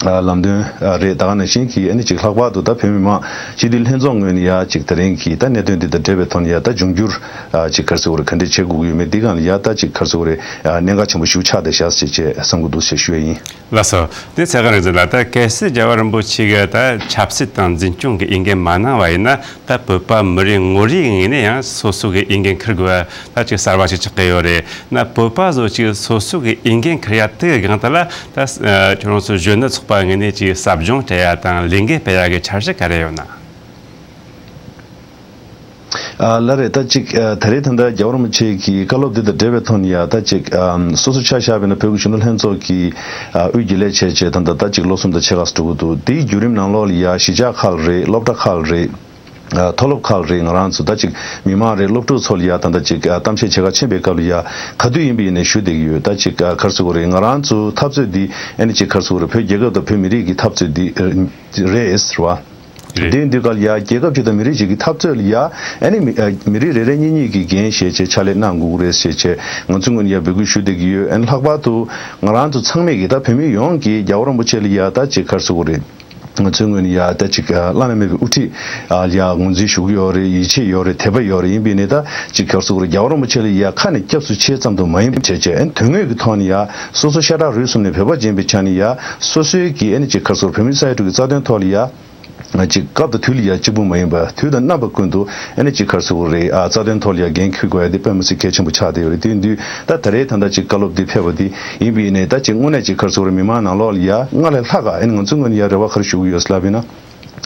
ཨ་ལམ་སྟོན་ཨ་རེད། ད་ག་ནང་བཞིན་གྱི་ཨ་ནི་ཅིག་ལྷག་པར་དུ་ད་བོད་མི་མང་སྤྱི་འཐུས་ལྷན་ཚོགས་ངོས་ནས་ཡ་ཅིག་དེ་རིང་གི་ད་གནད་དོན་འདི་དང་འབྲེལ་བའི་ཐོག་ནས་ཡ་ད་འབྱུང་འགྱུར་ཨ་ཅིག་ག་རེ་ཟེར་དགོས་རེད། ག་འདྲས་བྱེད་དགོས་ཀྱི་ཡོད་མེད་འདི་སྒང་ལ་ཡ་ད་ཅིག་ག་རེ་ཟེར་དགོས་རེད། ཨ་གནད་འགག་ཆེན་པོ་ཞིག་ཆགས་བསྡད་ཤག་ཅེས་བྱས་བསམ་གྱི་འདུག་ཅེས་ཞུ་ཡ་ཡིན། ལགས་སོ། དེ་ཚེ་དབང་རིག་འཛིན་ལགས། ད་གལ་སྲིད་རྒྱལ་བ་རིན་པོ་ཆེ་གིས་ད་ཆབ་སྲིད་དང་འཛིན་སྐྱོང་གི་འོས་འགན་མ་གནང་བ་ཡིན་ན། ད་བོད་པ་མི་རེ་ངོ་རེའི་ངོས་ནས་ཡང་སོ་སོ་གི་འོས་འགན་འཁུར་དགོས་པ་ད་ཅིག་གསར་བ་ཞིག་ཆགས་ཀྱི་ཡོད་རེད། ན་བོད་པ་ཚོ་ཅིག་སོ་སོ་གི་འོས་འགན་འཁུར་ཡ་དེ་གི་སྒང་དེ་ལ་ད་ཁྱོད་རང་ཚོ་གཞོན་ནུ་ཚོགས་པ་ངོས་ནས་ཅིག་ཟབ་སྦྱོང་སྤྲད་ཡ་དང་ལས་འགུལ་སྤེལ་ཡ་གི་འཆར་གཞི་ག་རེ་ཡོད་ན། ཨ་ལགས་རེད། ད་ཅིག་ཨ་ད་རེས་ད་ལྟ་རྒྱལ་བ་རིན་པོ་ཆེ་གི་བཀའ་སློབ་འདི་དང་འབྲེལ་བའི་ཐོག་ནས་ཡ་ད་ཅིག་ཨ་སོ་སོ་ཆ་བཞག་པ་ཡིན་ན་བོད་ཀྱི་གཞོན་ནུ་ལྷན་ཚོགས་ཀྱི་ཨ་དབུས་དགེ་ལས་བྱས་བྱས་ད་ལྟ་ད་ཅིག་ལོ་གསུམ་དང་ཕྱེད་ཀ་ཙམ་འགྲོ་གི་འདུག། དེའི་བརྒྱུད་རིམ་ནང་ལོགས་ལ་ཡ་གཞིས་ཆགས་ཁག་ལ་རེད། སློབ་གྲྭ་ཁག་ལ་རེད། ཨ་མཐོ་སློབ་ཁག་ལ་རེད། ང་རང་ཚོ་ད་ཅིག་མི་མང་རེད། སློབ་ཕྲུག་ཚོ་ལ་ཡ་ད་ལྟ་ཅིག་ཨ་གཏམ་བཤད་བྱེད་ག་ཕྱིན་པའི་སྐབས་ལ་ཡ་ག་དུས་ཡིན་པ་ཡིན་ནའི་ཞུ་བསྡད་ཀྱི་ཡོད། ད་ཅིག་ཨ་ག་རེ་ཟེར་དགོས་རེད། ང་རང་ཚོ་འཐབ་རྩོད་འདི་ཨ་ནི་ཅིག་ག་རེ་ཟེར་དགོས་རེད། བོད་རྒྱལ་ཁབ་དང་བོད་མི་རིགས་ཀྱི་འཐབ་རྩོད་འདི་རེད་ཟེར་བ། རེད། དེ་ཡིན་དུས་ག་ལ་ཡ་རྒྱལ་ཁབ་ཅིག་དང་མི་རིགས་ཅིག་གི་འཐབ་རྩོད་ལ་ཡ་ཨ་ནི་མི་ཨ་མི་རིགས་རེ་རེ་གཉིས་གཉིས་ཀྱིས་འགན་བཞེས་བྱས་ཕྱག་ལས་གནང་དགོས་ཀྱི་རེད་ཟེར་བྱས་ང་ཚོའི་ངོས་ནས་ཡ་འབོད་སྐུལ་ཞུ་བསྡད་ཀྱི་ཡོད། ཨ་ནི་ལྷག་པར་དུ་ང་རང་ཚོ་ཚང་མས་ཀྱིས་ད་བོད་མི་ཡོངས་ཀྱིས་རྒྱལ་བ་རིན་པོ་ཆེ་ལ་ཡ་ད་ཅིག་ག་རེ་ཟེར་དགོས་རེད། ང་ཚོའི་ངོས་ནས་ཡ་ད་ཅིག་བླ་ན་མེད་པའི་དབུ་ཁྲིད་ལ་ཡ་ངོས་འཛིན་ཞུ་གི་ཡོད་རེད། ཡིད་ཆེས་ཡོད་རེད། དད་པ་ཡོད་རེད། ཡིན་པས་ནས་ད་ཅིག་ག་རེ་ཟེར་དགོས་རེད། རྒྱལ་བ་རིན་པོ་ཆེ་ལ་ཡ་ཁ་ནས་སྐྱབས་སུ་མཆི་ཙམ་དུ་མ་ཡིན་པ་བྱས་བྱས་ཨ་ནི་དོན་དངོས་ཀྱི་ཐོག་ནས་ཡ་སོ་སོ་ཤ་ཁྲག་རུས་གསུམ་ནས་བོད་པ་ཡིན་པའི་ཆ་ནས་ཡ་སོ་སོའི་གི་ཨ་ནི་ཅིག་ག་རེ་ཟེར་དགོས་རེད། བོད་མི་ས་ཡ་དྲུག་གི་རྩ་དོན་ཐོག་ལ་ཡ། ཅིག་སྐབས་དང་དུས་ལ་ཡ་གཅིག་པུ་མ་ཡིན་པ་དུས་དང་རྣམ་པ་ཀུན་ཏུ་ཨ་ནི་ཅིག་ག་རེ་ཟེར་དགོས་རེད། ཨ་རྩ་དོན་ཐོག་ལ་ཡ་འགན་འཁུར་དགོས་ཡ་དེ་དཔེ་མི་སྲིད་གལ་ཆེན་པོ་ཆགས་བསྡད་ཡོད་རེད། དེ་ཡིན་དུས་ད་ད་རེས་ད་ལྟ་ཅིག་བཀའ་སློབ་འདི་ཕེབས་པ་འདི་ཡིན་པ་ཡིན་ནའི་ད་ཅིག་དངོས་གནས་ཅིག་ག་རེ་ཟེར་དགོས་རེད། མི་མང་ནང་ལོགས་ལ་ཡ་སྔར་ལས་ལྷག་ག་ཨ་ནི་ང་ཚོའི་ངོས་ནས་ཡ་རེ་བ་ག་རེ་ཞུ་གི་ཡོད་ཟེར་ལབ་ཡིན་ན།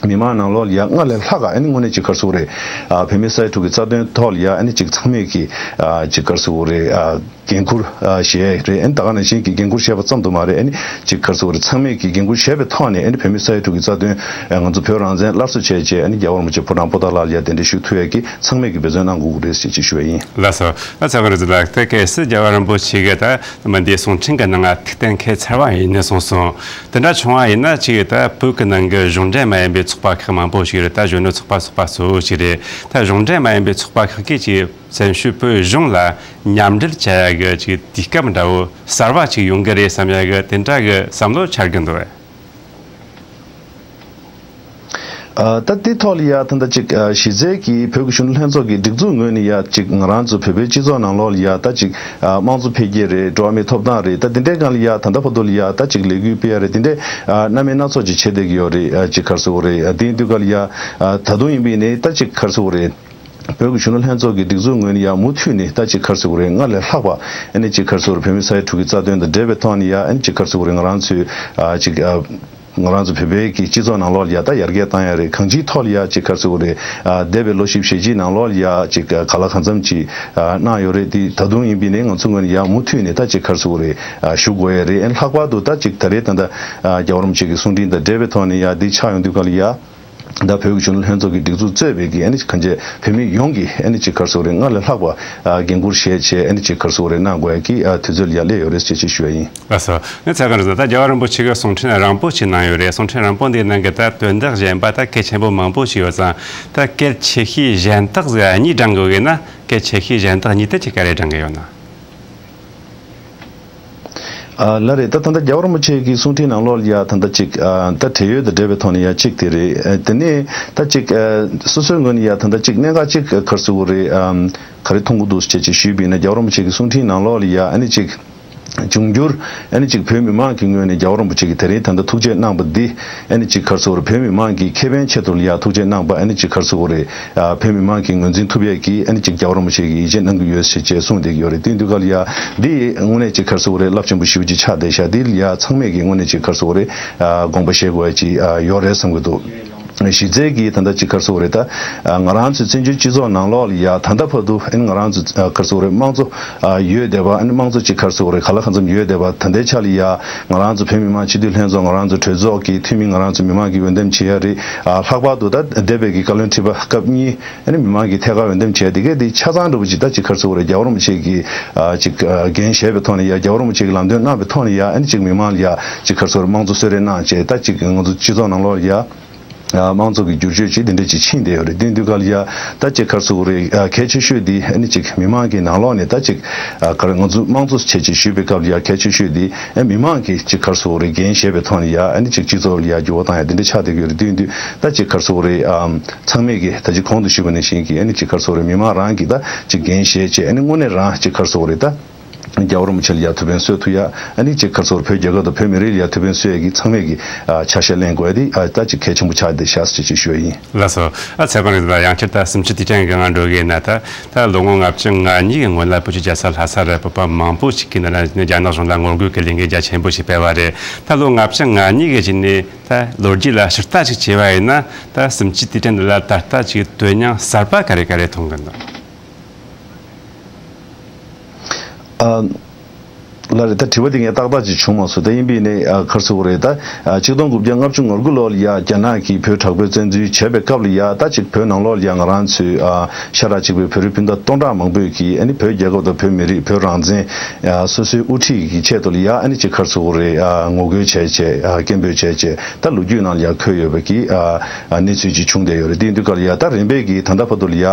མི་མང་ནང་ལོགས་ལ་ཡ་སྔར་ལས་ལྷག་ག་ཨ་ནི་དངོས་གནས་ཅིག་ག་རེ་ཟེར་དགོས་རེད། ཨ་བོད་མི་ས་ཡ་དྲུག་གི་རྩ་དོན་ཐོག་ལ་ཡ་ཨ་ནི་ཅིག་ཚང་མས་ཀྱིས་ཨ་ཅིག་ག་རེ་ཟེར་དགོས་རེད། ཨ། འགན་འཁུར་ཨ་བཞེས་རེད། ཨ་ནི་ད་ག་ནང་བཞིན་གྱི་འགན་འཁུར་བཞེས་པ་ཙམ་དུ་མ་རེད། ཨ་ནི་ཅིག་ག་རེ་ཟེར་དགོས་རེད། ཚང་མས་ཀྱི་འགན་འཁུར་བཞེས་པའི་ཐོག་ནས་ཨ་ནི་བོད་མི་ས་ཡ་དྲུག་གི་རྩ་དོན་ཨ་ང་ཚོ་བོད་རང་བཙན་སླར་གསོ་བྱས་རྗེས་ཨ་ནི་རྒྱལ་བ་རིན་པོ་ཆེ་ཕོ་བྲང་པོ་ཏཱ་ལ་ལ་ཡ་གདན་འདྲེན་ཞུ་ཐུབ་ཡས་ཀྱི་ཚང་མས་ཀྱི་འབད་བརྩོན་གནང་དགོས་ཀྱི་རེད་ཅེས་ཅིག་ཞུ་བ་ཡིན། ལགས་སོ། ཨ་ཚེ་དབང་རིག་འཛིན་ལགས། ད་གལ་སྲིད་རྒྱལ་བ་རིན་པོ་ཆེ་གིས་ད་མི་འདིའི་གསུང་འཕྲིན་གྱི་ནང་ང་ཐུགས་གཏན་འཁེལ་ཚར་བ་ཡིན་ནས་གསུངས་སོང་། དེ་འདྲ་བྱུང་བ་ཡིན་ན་ཅིག་ད་བོད་ཀྱི་ནང་གི་གཞུང་འབྲེལ་མ་ཡིན་པའི་ཚོགས་པ་ཁག་མང་པོ་ཞིག་རེད། ད་གཞོན་ནུ་ཚོགས་པ་ཚོགས་པ་གཙོ་བོ་ཞིག་རེད། ད་གཞུང་འབྲེལ་མ་ཡིན་པའི་ཚོགས་པ་ཁག་གིས་ཅིག་བཙན་བྱོལ་བོད་གཞུང་ལ་མཉམ་འབྲེལ་བྱ་ཡ་གི་ཅིག་དུས་སྐབས་འདྲ་བོ་གསར་བ་ཅིག་ཡོང་གི་རེད་བསམ་ཡ་གི་དེ་འདྲ་གི་བསམ་བློ་འཆར་གི་འདུག་གས། ཨ་ད་དེ་ཐོག་ལ་ཡ་ད་ལྟ་ཅིག་ཨ་གཞི་རྩའི་གི་བོད་ཀྱི་གཞོན་ནུ་ལྷན་ཚོགས་ཀྱི་སྒྲིག་འཛུགས་ངོས་ནས་ཡ་ཅིག་ང་རང་ཚོ་བོད་པའི་སྤྱི་ཚོགས་ནང་ལོགས་ལ་ཡ་ད་ཅིག་ཨ་དམངས་གཙོ་འཕེལ་རྒྱས་རེད། འགྲོ་བ་མིའི་ཐོབ་ཐང་རེད། ད་དེ་འདྲའི་སྒང་ལ་ཡ་ད་ལྟ་བར་དུ་ལ་ཡ་ད་ཅིག་ལས་འགུལ་སྤེལ་ཡ་རེད། དེ་འདྲའི་ཨ་སྣ་མིན་སྣ་ཚོགས་ཅིག་བྱེད་བསྡད་ཀྱི་ཡོད་རེད། ཨ་ཅིག་ག་རེ་ཟེར་དགོས་རེད། ཨ་དེ་ཡིན་དུས་ག་ལ་ཡ་ཨ་ད་དུང་ཡིན་པ་ཡིན་ནའི་ད་ཅིག་ག་རེ་ཟེར་དགོས་རེད། བོད་ཀྱི་གཞོན་ནུ་ལྷན་ཚོགས་ཀྱི་སྒྲིག་འཛུགས་ངོས་ནས་ཡང་མུ་མཐུད་ནས་ད་ཅིག་ག་རེ་ཟེར་དགོས་རེད། སྔར་ལས་ལྷག་པ་ཨ་ནི་ཅིག་ག་རེ་ཟེར་དགོས་རེད། བོད་མི་ས་ཡ་དྲུག་གི་རྩ་དོན་དང་འབྲེལ་བའི་ཐོག་ནས་ཡ་ཨ་ནི་ཅིག་ག་རེ་ཟེར་དགོས་རེད། ང་རང་ཚོའི་ཨ་ཅིག་ཨ་ང་རང་ཚོ་བོད་པའི་གི་སྤྱི་ཚོགས་ནང་ལོགས་ལ་ཡ་ད་ཡར་རྒྱས་བཏང་ཡ་རེད། གང་ཅིའི་ཐོག་ལ་ཡ་ཅིག་ག་རེ་ཟེར་དགོས་རེད། ཨ་འདས་པའི་ལོ་བཞི་བཅུ་ཞེ་གཅིག་ནང་ལོགས་ལ་ཡ་ཅིག་ཨ་གང་ལ་གང་འཚམ་ཅིག་ཨ་གནང་ཡོད་རེད། དེ་ད་དུང་ཡིན་པ་ཡིན་ནའི་ང་ཚོ་ངོས་ནས་ཡ་མུ་མཐུད་ནས་ད་ཅིག་ག་རེ་ཟེར་དགོས་རེད། ཨ་ཞུ་དགོས་ཡ་རེད། ཨ་ལྷག་པར་དུ་ད་ཅིག་ད་རེས་ད་ལྟ་ཨ་རྒྱལ་བ་རིན་པོ་ཆེ་གི་གསུང་འཕྲིན་དང་འབྲེལ་བའི་ཐོག་ནས་ཡ་འདི་ཆགས་ཡོང་དུས་ག་ལ་ཡ། ད་བོད་ཀྱི་གཞོན་ནུ་ལྷན་ཚོགས་ཀྱི་སྒྲིག་འཛུགས་གཙོས་པའི་གི་ཨ་ནི་གང་ཅི་བོད་མི་ཡོངས་ཀྱི་ཨ་ནི་ཅིག་ག་རེ་ཟེར་དགོས་རེད། སྔར་ལས་ལྷག་པ་ཨ་འགན་འཁུར་བཞེས་བྱས་ཨ་ནི་ཅིག་ག་རེ་ཟེར་དགོས་རེད། གནང་དགོས་ཡ་གི་ཨ་དུས་ཚོད་ལ་ཡ་སླེབས་ཡོད་རེད་ཅེས་ཅིག་ཞུ་ཡ་ཡིན། ལགས་སོ། ངས་ཚེ་དབང་རིག་འཛིན་ད་རྒྱལ་བ་རིན་པོ་ཆེ་གི་གསུང་འཕྲིན་རིང་པོ་ཅིག་གནང་ཡོད་རེད། གསུང་འཕྲིན་རིང་པོ་འདིའི་ནང་གི་ད་དོན་དག་གཞན་པ་ད་གལ་ཆེན་པོ་མང་པོ་ཞིག་ཡོད་ཙང་། ད་གལ་ཆེ་ཤོས་གཞན་དག་ཟེར་གཉིས་བགྲང་དགོས་ཀྱི་ན། གལ་ཆེ་ཤོས་གཞན་དག་གཉིས་དེ་ཅིག་ག་རེ་བགྲང་གི་ཡོད་ན། ཨ་ལགས་རེད། ད་ད་ལྟ་རྒྱལ་བ་རིན་པོ་ཆེ་གི་གསུང་འཕྲིན་ནང་ལོགས་ལ་ཡ་ད་ལྟ་ཅིག་ཨ་ད་བགྲེས་ཡོལ་དང་འབྲེལ་བའི་ཐོག་ནས་ཡ་གཅིག་དེ་རེད། ཨ་དེ་ནས་ད་ཅིག་ཨ་སོ་སོའི་ངོས་ནས་ཡ་ད་ལྟ་ཅིག་གནད་འགག་ཅིག་ག་རེ་ཟེར་དགོས་རེད། ཨམ་ག་རེ་མཐོང་གི་འདུག་ཅེས་ཅིག་ཞུས་པ་ཡིན་ན། རྒྱལ་བ་རིན་པོ་ཆེ་གི་གསུང་འཕྲིན་ནང་ལོགས་ལ་ཡ་ཨ་ནི་ཅིག་འབྱུང་འགྱུར་ཨ་ནི་ཅིག་བོད་མི་མང་གི་ངོས་ནས་རྒྱལ་བ་རིན་པོ་ཆེ་གིས་དེ་རིང་ད་ལྟ་ཐུགས་རྗེ་གནང་པ་འདི་ཨ་ནི་ཅིག་ག་རེ་ཟེར་དགོས་རེད། བོད་མི་མང་གི་ཁེ་ཕན་ཆེད་དུ་ལ་ཡ་ཐུགས་རྗེ་གནང་པ་ཨ་ནི་ཅིག་ག་རེ་ཟེར་དགོས་རེད། ཨ་བོད་མི་མང་གིས་ངོས་འཛིན་ཐུབ་ཡས་ཀྱི་ཨ་ནི་ཅིག་རྒྱལ་བ་རིན་པོ་ཆེ་གིས་ཡིད་ཆེས་གནང་གི་ཡོད་ཟེར་བྱས་གསུངས་བསྡད་ཀྱི་ཡོད་རེད། དེ་ཡིན་དུས་ག་ལ་ཡ་འདི་དངོས་གནས་ཅིག་ག་རེ་ཟེར་དགོས་རེད། རླབས་ཆེན་པོ་ཞེ་པོ་ཅིག་ཆགས་བསྡད་ཤག་འདི་ལ་ཡ་ཚང་མས་ཀྱིས་དངོས་གནས་ཅིག་ག་རེ་ཟེར་དགོས་རེད། ཨ་དགོངས་པ་བཞེས་དགོས་ཡ་ཅིག་ཨ་ཡོད་རེད་བསམ་གྱི་འདུག་གཞི་རྩའི་གི་ད་ལྟ་ཅིག་ག་རེ་ཟེར་དགོས་རེད། ད་ཨ་ང་རང་ཚོའི་བཙན་བྱོལ་སྤྱི་ཚོགས་ནང་ལོགས་ལ་ཡ་ད་ལྟ་བར་དུ་ཨ་ནི་ང་རང་ཚོ་ཨ་ག་རེ་ཟེར་དགོས་རེད། དམངས་གཙོ་ཨ་ཡོད་བསྡད་པ། ཨ་ནི་དམངས་གཙོ་ཅིག་ག་རེ་ཟེར་དགོས་རེད། གང་ལ་གང་འཚམ་ཡོད་བསྡད་པ། ད་ལྟའི་ཆ་ལ་ཡ་ང་རང་ཚོ་བོད་མི་མང་སྤྱི་འཐུས་ལྷན་ཚོགས། ང་རང་ཚོ་གྲོས་ཚོགས་ཀྱི་འཐུས་མི་ང་རང་ཚོ་མི་མང་གིས་འོས་འདེམས་བྱེད་ཡ་རེད། ཨ་ལྷག་པར་དུ་ད་འདས་པའི་གི་བཀའ་བློན་ཁྲི་པ་སྐབས་གཉིས་ཨ་ནི་མི་མང་གིས་ཐད་ཀར་འོས་འདེམས་བྱས་དེ་གས་དེ་ཆ་ཚང་འདྲ་པོ་ཅིག་ད་ཅིག་ག་རེ་ཟེར་དགོས་རེད། རྒྱལ་བ་རིན་པོ་ཆེ་གིས་ཨ་ཅིག་ཨ་འགན་བཞེས་པའི་ཐོག་ནས་ཡ། རྒྱལ་བ་རིན་པོ་ཆེ་གིས་ལམ་སྟོན་གནང་བའི་ཐོག་ནས་ཡ་ཨ་ནི་ཅིག་མི་མང་ལ་ཡ་ཅིག་ག་རེ་ཟེར་དགོས་རེད། དམངས་གཙོ་གསོལ་རས་གནང་བྱས། ད་ཅིག་ང་ཚོ་སྤྱི་ཚོགས་ནང་ལོགས་ལ་ཡ་ཨ་དམངས་གཙོ་གི་བསྒྱུར་བཅོས་ཅིག་དེ་འདྲ་ཅིག་ཕྱིན་བསྡད་ཡོད་རེད། དེ་ཡིན་དུས་ག་ལ་ཡ་ད་ཅིག་ག་རེ་ཟེར་དགོས་རེད། ཨ་གལ་ཆེ་ཤོས་དེ་ཨ་ནི་ཅིག་མི་མང་གི་ནང་ལོགས་ནས་ད་ཅིག་ཨ་ག་རེ་ང་ཚོ་དམངས་གཙོ་བྱས་ཅིག་ཞུས་པའི་སྐབས་ལ་ཡ་གལ་ཆེ་ཤོས་དེ་ཨ་མི་མང་གིས་ཅིག་ག་རེ་ཟེར་དགོས་རེད། འགན་བཞེས་པའི་ཐོག་ནས་ཡ་ཨ་ནི་ཅིག་སྤྱི་ཚོགས་ལ་ཡ་འགྱུར་བ་བཏང་ཡ་དེ་འདྲ་ཆགས་བསྡད་ཡོད་རེད། དེ་ཡིན་དུས་ད་ཅིག་ག་རེ་ཟེར་དགོས་རེད། ཨ། ཚང་མས་ཀྱིས་ད་ཅི་གོང་དུ་ཞུས་པ་ནང་བཞིན་གྱི་ཨ་ནི་ཅིག་ག་རེ་ཟེར་དགོས་རེད། མི་མང་རང་གིས་ད་ཅིག་འགན་བཞེས་བྱས། ཨ་ནི་དངོས་གནས་རང་ཅིག་ག་རེ་ཟེར་དགོས་རེད། ད་རྒྱལ་བ་རིན་པོ་ཆེ་ལ་ཡ་ཐུགས་ཕན་གསོས་ཐུབ་ཡ། ཨ་ནི་ཅིག་ག་རེ་ཟེར་དགོས་རེད། བོད་རྒྱལ་ཁབ་དང་བོད་མི་རིགས་ལ་ཡ་ཐུགས་ཕན་གསོས་ཡ་གི་ཚང་མས་ཀྱིས་ཨ་ཆ་ཤས་ལེན་དགོས་ཡ་དེ་ཨ་ད་ཅིག་གལ་ཆེན་པོ་ཆགས་བསྡད་ཤག་ཟེར་ཅིག་ཞུ་ཡ་ཡིན། ལགས་སོ། ཨ་ཚེ་དབང་རིག་འཛིན་ལགས། ཡང་བསྐྱར་ད་ཟིན་བྲིས་དུས་དྲན་གྱི་ངང་འགྲོ་གི་ཡིན་ན། ད་ད་ལོ་ངོ་ལྔ་བཅུ་ང་གཉིས་ཀྱི་སྔོན་ལ་བོད་ཀྱི་རྒྱལ་ས་ལྷ་སར་བོད་པ་མང་པོ་ཞིག་གིས་ནི་རྒྱ་ནག་གཞུང་ལ་ངོ་རྒོལ་གྱི་ལས་འགུལ་རྒྱ་ཆེན་པོ་ཞིག་སྤེལ་བ་རེད། ད་ལོ་ལྔ་བཅུ་ང་གཉིས་ཀྱི་རྗེས་ནས། ད་ལོ་རྒྱུས་ལ་ཕྱིར་ལྟ་ཞིག་བྱས་པ་ཡིན་ན། ད་ཟིན་བྲིས་དུས་དྲན་འདི་ལ་ད་ལྟ་ཅིག་དོན་སྙིང་གསར་པ་ག་རེ་ག་རེ་མཐོང་གི་འདུག་ཨ། ལགས་རེད། ད་དྲི་བ་འདི་ངས་ཏག་ཏག་ཅིག་བྱུང་མ་སོང་། ད་ཡིན་པས་ནི་ཨ་ག་རེ་ཟེར་དགོས་རེད། ད་ཨ་གཅིག་སྟོང་དགུ་བརྒྱ་ལྔ་བཅུ་ང་དགུ་ལོ་ལ་ཡ་རྒྱ་ནག་གིས་བོད་དྲག་པོའི་བཙན་འཛུལ་བྱས་པའི་སྐབས་ལ་ཡ། ད་ཅིག་བོད་ནང་ལོགས་ལ་ཡ་ང་རང་ཚོས་ཨ་ཤ་ཁྲག་གཅིག་པའི་བོད་རིགས་སྤུན་ཟླ་སྟོང་ཕྲག་མང་པོས་ཀྱིས་ཨ་ནི་བོད་རྒྱལ་ཁབ་དང་བོད་མི་རིགས། བོད་རང་བཙན་ཨ་སོ་སོའི་དབུ་ཁྲིད་ཀྱི་ཆེད་དུ་ལ་ཡ་ཨ་ནི་ཅིག་ག་རེ་ཟེར་དགོས་རེད། ཨ་ངོ་རྒོལ་བྱས་བྱས། ཨ་སྐད་འབོད་བྱས་བྱས། ད་ལོ་རྒྱུས་ནང་ལ་ཡ་འཁོད་ཡོད་པ་གི་ཨ་ཨ་གནས་ཚུལ་ཅིག་བྱུང་བསྡད་ཡོད་རེད། དེ་ཡིན་དུས་སྐབས་ལ་ཡ་ད་རིམ་པས་ཀྱིས་ད་ལྟ་བར་དུ་ལ་ཡ།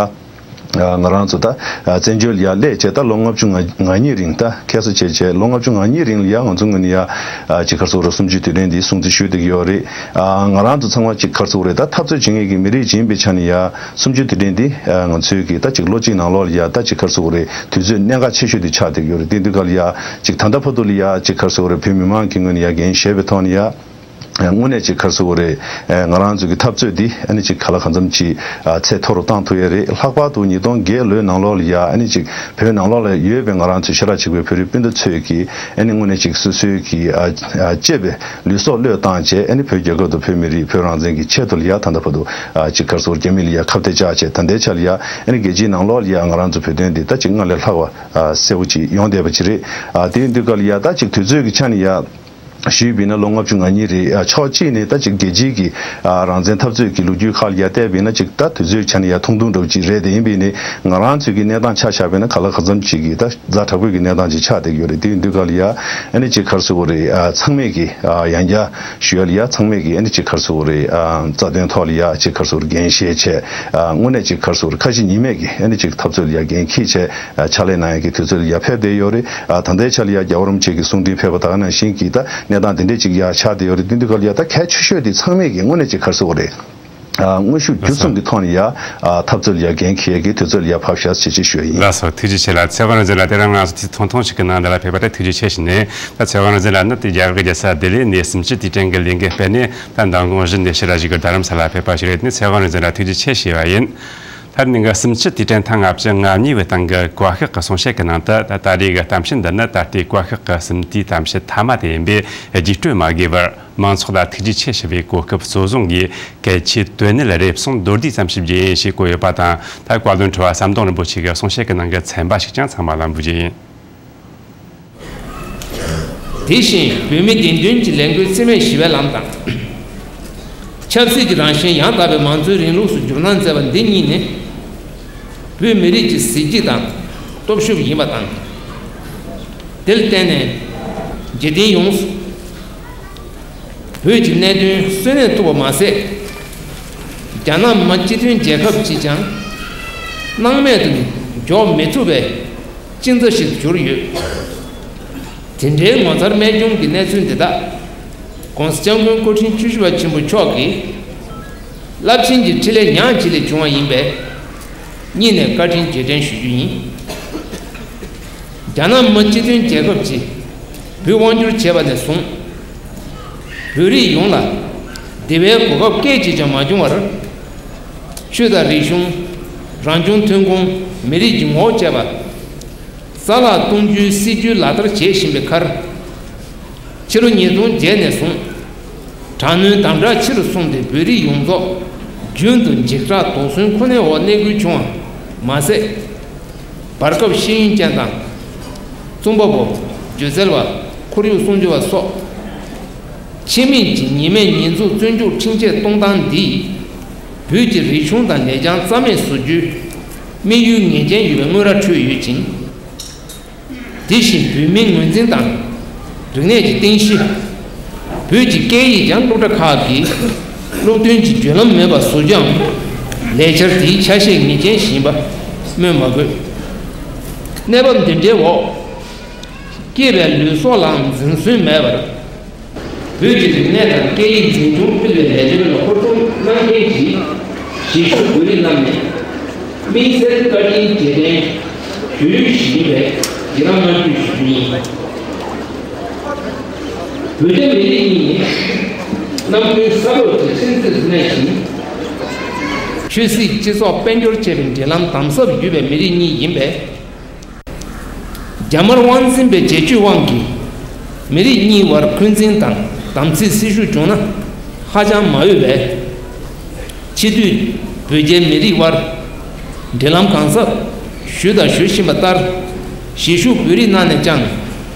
ང་རང་ཚོ་ད་བཙན་བྱོལ་ལ་ཡ་སླེབས་བྱས་ད་ལོ་ལྔ་བཅུ་ང་གཉིས་རིང་ད་ཁ་སང་བྱས་བྱས་ལོ་ལྔ་བཅུ་ང་གཉིས་རིང་ལ་ཡ་ང་ཚོ་ངོས་ནས་ཡ་ཅིག་ག་རེ་ཟེར་དགོས་རེད། གསུམ་བཅུའི་དུས་དྲན་འདི་སྲུང་བརྩི་ཞུ་བསྡད་ཀྱི་ཡོད་རེད། ང་རང་ཚོ་ཚང་མ་ཅིག་ག་རེ་ཟེར་དགོས་རེད། ད་འཐབ་རྩོད་བྱེད་མཁན་གྱི་མི་རིགས་ཅིག་ཡིན་པའི་ཆ་ནས་ཡ་གསུམ་བཅུའི་དུས་དྲན་འདི་ང་ཚོའི་གི་ད་ཅིག་ལོ་གཅིག་ནང་ལོགས་ལ་ཡ་ད་ཅིག་ག་རེ་ཟེར་དགོས་རེད། དུས་ཚོད་གནད་འགག་ཆེ་ཤོས་འདི་ཆགས་བསྡད་ཀྱི་ཡོད་རེད། དེ་དུས་སྐབས་ལ་ཡ་ཅིག་ད་ལྟ་བར་དུ་ལ་ཡ་ཅིག་ག་རེ་ཟེར་དགོས་རེད། བོད་མི་མང་གི་ངོས་ནས་ཡ་འགན་བཞེས་པའི་ཐོག་ནས་ཡ། དངོས་གནས་ཅིག་ག་རེ་ཟེར་དགོས་རེད། ང་རང་ཚོ་གི་འཐབ་རྩོད་འདི་ཨ་ནི་ཅིག་ག་ལ་གང་འཚམ་ཅིག་ཚད་མཐོ་རུ་བཏང་ཐུབ་ཡ་རེད། ལྷག་པར་དུ་ཉིས་སྟོང་བརྒྱད་ལོའི་ནང་ལོགས་ལ་ཡ་ཨ་ནི་ཅིག་བོད་ནང་ལོགས་ལ་ཡོད་པའི་ང་རང་ཚོའི་ཤ་ཁྲག་གཅིག་པའི་བོད་རིགས་སྤུན་ཟླ་ཚོས་ཀྱིས་ཨ་ནི་དངོས་གནས་ཅིག་སོ་སོའི་གི་གཅེས་པའི་ལུས་སྲོག་བློས་བཏང་བྱས་ཨ་ནི་བོད་རྒྱལ་ཁབ་དང་བོད་མི་རིགས་བོད་རང་བཙན་གྱི་ཆེད་དུ་ལ་ཡ་ད་ལྟ་བར་དུ་ཅིག་ག་རེ་ཟེར་དགོས་རེད། རྒྱ་མི་ལ་ཡ་ཁ་གཏད་བཅག་བྱས། ད་ལྟའི་ཆ་ལ་ཡ་ཨ་ནི་རྒྱལ་སྤྱིའི་ནང་ལོགས་ལ་ཡ་ང་རང་ཚོ་བོད་དོན་འདི་ད་ཅིག་སྔར་ལས་ལྷག་པ་གསལ་པོ་ཅིག་ཡོང་བསྡད་པ་ཅིག་རེད། དེ་ཡིན་དུས་སྐབས་ལ་ཡ་ད་ཅིག་དུས་ཚོད་ཀྱི་ཆ་ནས་ཡ། ཞུས་པ་ཡིན་ན་ལོ་ལྔ་བཅུ་ང་གཉིས་རེད། ཕྱོགས་གཅིག་ནས་ད་ཅིག་རྒྱལ་སྤྱིའི་གི་རང་བཙན་འཐབ་རྩོད་ཀྱི་ལོ་རྒྱུས་ཁག་ལ་ཡ་བལྟས་པ་ཡིན་ན་ཅིག་ད་དུས་ཚོད་ཆ་ནས་ཡ་ཐུང་ཐུང་འདྲ་བོ་ཅིག་རེད། དེ་ཡིན་པ་ཡིན་ནའི་ང་རང་ཚོའི་གི་གནས་སྟངས་ཆ་བཞག་པ་ཡིན་ན་ག་ལ་གང་འཚམ་ཅིག་གི་ད་ཛ་དྲག་པོའི་གི་གནས་སྟངས་ཅིག་ཆགས་བསྡད་ཀྱི་ཡོད་རེད། དེ་ཡིན་དུས་སྐབས་ལ་ཡ་ཨ་ནི་ཅིག་ག་རེ་ཟེར་དགོས་རེད། ཚང་མས་གི་ཡང་བསྐྱར་ཞུ་ཡ་ལ་ཡ་ཚང་མས་གི་ཨ་ནི་ཅིག་ག་རེ་ཟེར་དགོས་རེད། རྩ་དོན་ཐོག་ལ་ཡ་ཅིག་ག་རེ་ཟེར་དགོས་རེད། འགན་བཞེས་བྱས་དངོས་གནས་ཅིག་ག་རེ་ཟེར་དགོས་རེད། ཁ་ཞེ་གཉིས་མེད་གི་ཨ་ནི་ཅིག་འཐབ་རྩོད་ལ་ཡ་འགན་འཁྱེར་བྱས། ཕྱག་ལས་གནང་ཡག་གི་དུས་ཚོད་ལ་ཡར་ཕེབས་བསྡད་ཡོད་རེད། ད་ལྟའི་ཆ་ལ་ཡ་རྒྱལ་བ་རིན་པོ་ཆེ་གི་གསུང་འཕྲིན་ཕེབས་པ་ད་ག་ནང་བཞིན་གྱི་ད་གནས་སྟངས་དེ་འདྲས་ཅིག་ཡར་ཆགས་བསྡད་ཡོད་རེད། དེ་དུས་སྐབས་ལ་ཡ་ད་གལ་ཆེ་ཤོས་དེ་ཚང་མས་ཀྱི་དངོས་གནས་ཅིག་ག་རེ་ཟེར་དགོས་རེད། དངོས་ཤུགས་བརྒྱུད་གསུམ་གྱི་ཐོག་ནས་ཡ་འཐབ་རྩོད་ལ་ཡ་འགན་འཁྱེར་ཡག་གི་དུས་ཚོད་ལ་ཡར་ཕབ་ཤག་ཞེས་ཅིག་ཞུ་ཡ་ཡིན། ལགས་སོ། ཐུགས་རྗེ་ཆེ་ལགས། ཚེ་དབང་རིག་འཛིན་ལགས་དེ་རིང་ང་ཚོ་དུས་ཐུང་ཐུང་ཞིག་གི་ནང་འདི་ལ་ཕེབས་པ་དེ་ཐུགས་རྗེ་ཆེ་ཞུ་ནས། ད་ཚེ་དབང་རིག་འཛིན་ལགས་ནི་དེ་རྒྱ་གར་གྱི་རྒྱལ་ས་ལྡི་ལི་ནས་གསུམ་བཅུའི་དུས་དྲན་གྱི་ལས་འགུལ་སྤེལ་ནས་ད་མདང་དགོང་བཞི་ནས་ཕྱི་ཟླ་བཞི་གི་རྡ་རམ་ས་ལ་ཕེབས་པ་ཞིག་རེད། དེ་ནས་ཚེ་དབང་རིག་འཛིན་ལགས་ཐུགས་རྗེ་ཆེ་ཞུས་པ་ཡིན། ད་ནི་ང་གསུམ་བཅུ་དུས་དྲན་ཐེངས་ལྔ་བཅུ་ང་གཉིས་པའི་སྟེང་གི་བཀའ་ཤག་གི་གསུང་བཤད་ཀྱི་ནང་དུ། ད་ད་རེས་ཀྱི་གཏམ་བཤད་འདི་ནི་ད་ལྟའི་བཀའ་ཤག་གི་གསུམ་དུས་གཏམ་བཤད་མཐའ་མ་དེ་ཡིན་པས། རྒྱུགས་སྤྲོད་མ་དགོས་པར་མང་ཚོགས་ལ་ཐུགས་རྗེ་ཆེ་ཞུ་བའི་གོ་སྐབས་གཙོ་བཟུང་གིས་གལ་ཆེའི་དོན་གནད་རེ་ཟུང་མདོར་བསྡུས་ཙམ་ཞིག་བརྗོད་ཡིན་ཞེས་བཀོད་ཡོད་པ་དང་། ད་བཀའ་བློན་ཁྲི་པ་ཟམ་གདོང་རིན་པོ་ཆེ་གི་གསུང་བཤད་ཀྱི་ནང་གི་ཚན་པ་ཞིག་ཀྱང་ཚང་མ་ལ་འབུལ་རྒྱུ་ཡིན། དེ་བཞིན་བོད་མིའི་བདེན་དོན་གྱི་ལས་འགུལ་རྩིས་མེད་ཞི་བའི་ལམ་དང་། ཆབ་སྲིད་ཀྱི་རང་བཞིན་ཡང་དག་པའི་མང་གཙོའི་རིང་ལུགས་སུ་བསྒྱུར་གནང་མཛད་པ་འདི་གཉིས་ནི། བོད་མི་རིགས་ཀྱི་གཟི་བརྗིད་དང་སྟོབས་ཤུགས་ཡིན་པ་དང་། དེར་བརྟེན་ནས་འཇིག་རྟེན་ཡོངས་སུ་བོད་ཀྱི་གནད་དོན་གསོན་གནས་ཐུབ་པ་མ་ཟད། རྒྱ་ནག་མི་དམངས་སྤྱི་མཐུན་རྒྱལ་ཁབ་ཀྱིས་ཀྱང་སྣང་མེད་དུ་འཇོག་མི་ཐུབ་པའི་གཅིག་མཚུངས་ཤིག་ཏུ་གྱུར་ཡོད། དེ་འདྲའི་ངོ་མཚར་རྨད་བྱུང་གི་གནས་ཚུལ་འདི་དག་༸གོང་ས་༸སྐྱབས་མགོན་སྐུ་ཕྲེང་བཅུ་བཞི་པ་ཆེན་པོ་མཆོག་གིས་རླབས་ཆེན་གྱི་འཕྲིན་ལས་ཉག་གཅིག་ལས་བྱུང་བ་ཡིན་པས། སྙིང་ནས་བཀའ་དྲིན་རྗེས་དྲན་ཞུ་རྒྱུ་ཡིན། རྒྱ་ནག་མི་དམངས་སྤྱི་མཐུན་རྒྱལ་ཁབ་ཀྱིས་བོད་དབང་བསྒྱུར་བྱས་པ་ནས་བཟུང་། བོད་རིགས་ཡོངས་ལ་བདེ་བའི་གོ་སྐབས་སྐད་ཅིག་ཀྱང་མ་བྱུང་བར། ཆོས་དང་རིག་གཞུང་། རང་བྱུང་ཐོན་ཁུངས། མི་རིགས་ཀྱི་ངོ་བོ་བཅས་པ་རྩ་བརླག་གཏོང་རྒྱུའི་སྲིད་ཇུས་ལག་བསྟར་བྱེད་བཞིན་པའི་ཁར། ཕྱི་ལོ་ཉིས་སྟོང་བརྒྱད་ནས་བཟུང་དྲག་གནོན་དམ་དྲག་ཆེ་རུ་སོང་སྟེ། བོད་རིགས་ཡོངས་རྫོགས་རྒྱུན་དུ་འཇིགས་སྐྲག་དོགས་ཟོན་ཁོ་ནའི་འོག་གནས་ཁུལ་བྱུང་བ་མ་ཟད། བར་སྐབས་ཤེས་ཡོན་ཅན་དང་། རྩོམ་པ་པོ། སྒྱུ་རྩལ་བ། ཁོར་ཡུག་སྲུང་སྐྱོབ་པ་སོགས། ཆེས་དམིགས་ཀྱིས་ཉེས་མེད་ཉེས་འཛུགས་བཙོན་འཇུག་ཁྲིམས་ཆད་གཏོང་སྟངས་འདིས། བོད་ཀྱི་རིག་གཞུང་དང་ལེགས་བྱང་རྩ་མེད་བཟོ་རྒྱུའི་དམིགས་ཡུལ་ངེས་ཅན་ཡོད་པའི་དངོས་ར་འཕྲོད་ཡོད་ཅིང་། དེ་བཞིན་བོད་མིའི་ངོས་འཛིན་དང་། རིག་གནས་ཀྱི་རྟེན་གཞི། བོད་ཀྱི་སྐད་ཡིག་ཀྱང་སློབ་གྲྭ་ཁག་གི་སློབ་ཐོན་གྱི་བརྒྱུད་ལམ་མེད་པར་བཟོ་རྒྱུའང་ལས་འཆར་དེའི་ཆ་ཤས་ངེས་ཅན་ཞིག་ཡིན་པ་སྨོས་མ་དགོས། གནས་བབ་འདི་འདྲའི་འོག་སྐྱེས་པའི་ལུས་སྲོག་ལའང་འཛིན་སྲོལ་མེད་པར། བོད་ཀྱི་རིག་གནས་དང་སྐད་ཡིག་འཛིན་སྐྱོང་སྤེལ་བའི་ལས་དོན་ལ་ཧུར་བརྩོན་གནང་མཁན་གྱི་གཞིས་བཞུགས་བོད་རིགས་རྣམས་ནས་དམིགས་བསལ་བཀའ་དྲིན་རྗེས་དྲན་ཞུ་ཡུལ་ཞིག་ཡིན་པས་ཡི་རང་བསྔགས་བརྗོད་ཞུ་རྒྱུ་ཡིན། བོད་རྒྱ་མི་རིགས་གཉིས་ནི་ནམ་རྒྱུན་ས་ཕོད་ཀྱི་ཚན་རྩིས་སུ་གནས་ཤིང་། ཆོས་སྲིད་སྤྱི་ཚོགས་དཔལ་འབྱོར་བཅས་པའི་འབྲེལ་ལམ་དམ་ཟབ་ཡོད་པའི་མི་རིགས་གཉིས་ཡིན་པས། རྒྱ་དམར་དབང་འཛིན་པའི་རྒྱལ་སྤྱིའི་དབང་གིས་མི་རིགས་གཉིས་དབར་འཁོན་འཛིན་དང་དམ་ཚིག་སྲི་ཞུ་བྱུང་ན་ཧ་ཅང་མ་འོས་པས། ཕྱི་དུས་བོད་རྒྱའི་མི་རིགས་དབར་འབྲེལ་ལམ་གང་ཟབ་ཞུས་དང་ཞུ་བཞིན་པ་ལྟར། གཞིས་བཞུགས་བོད་རིགས་ནང་ནས་ཀྱང་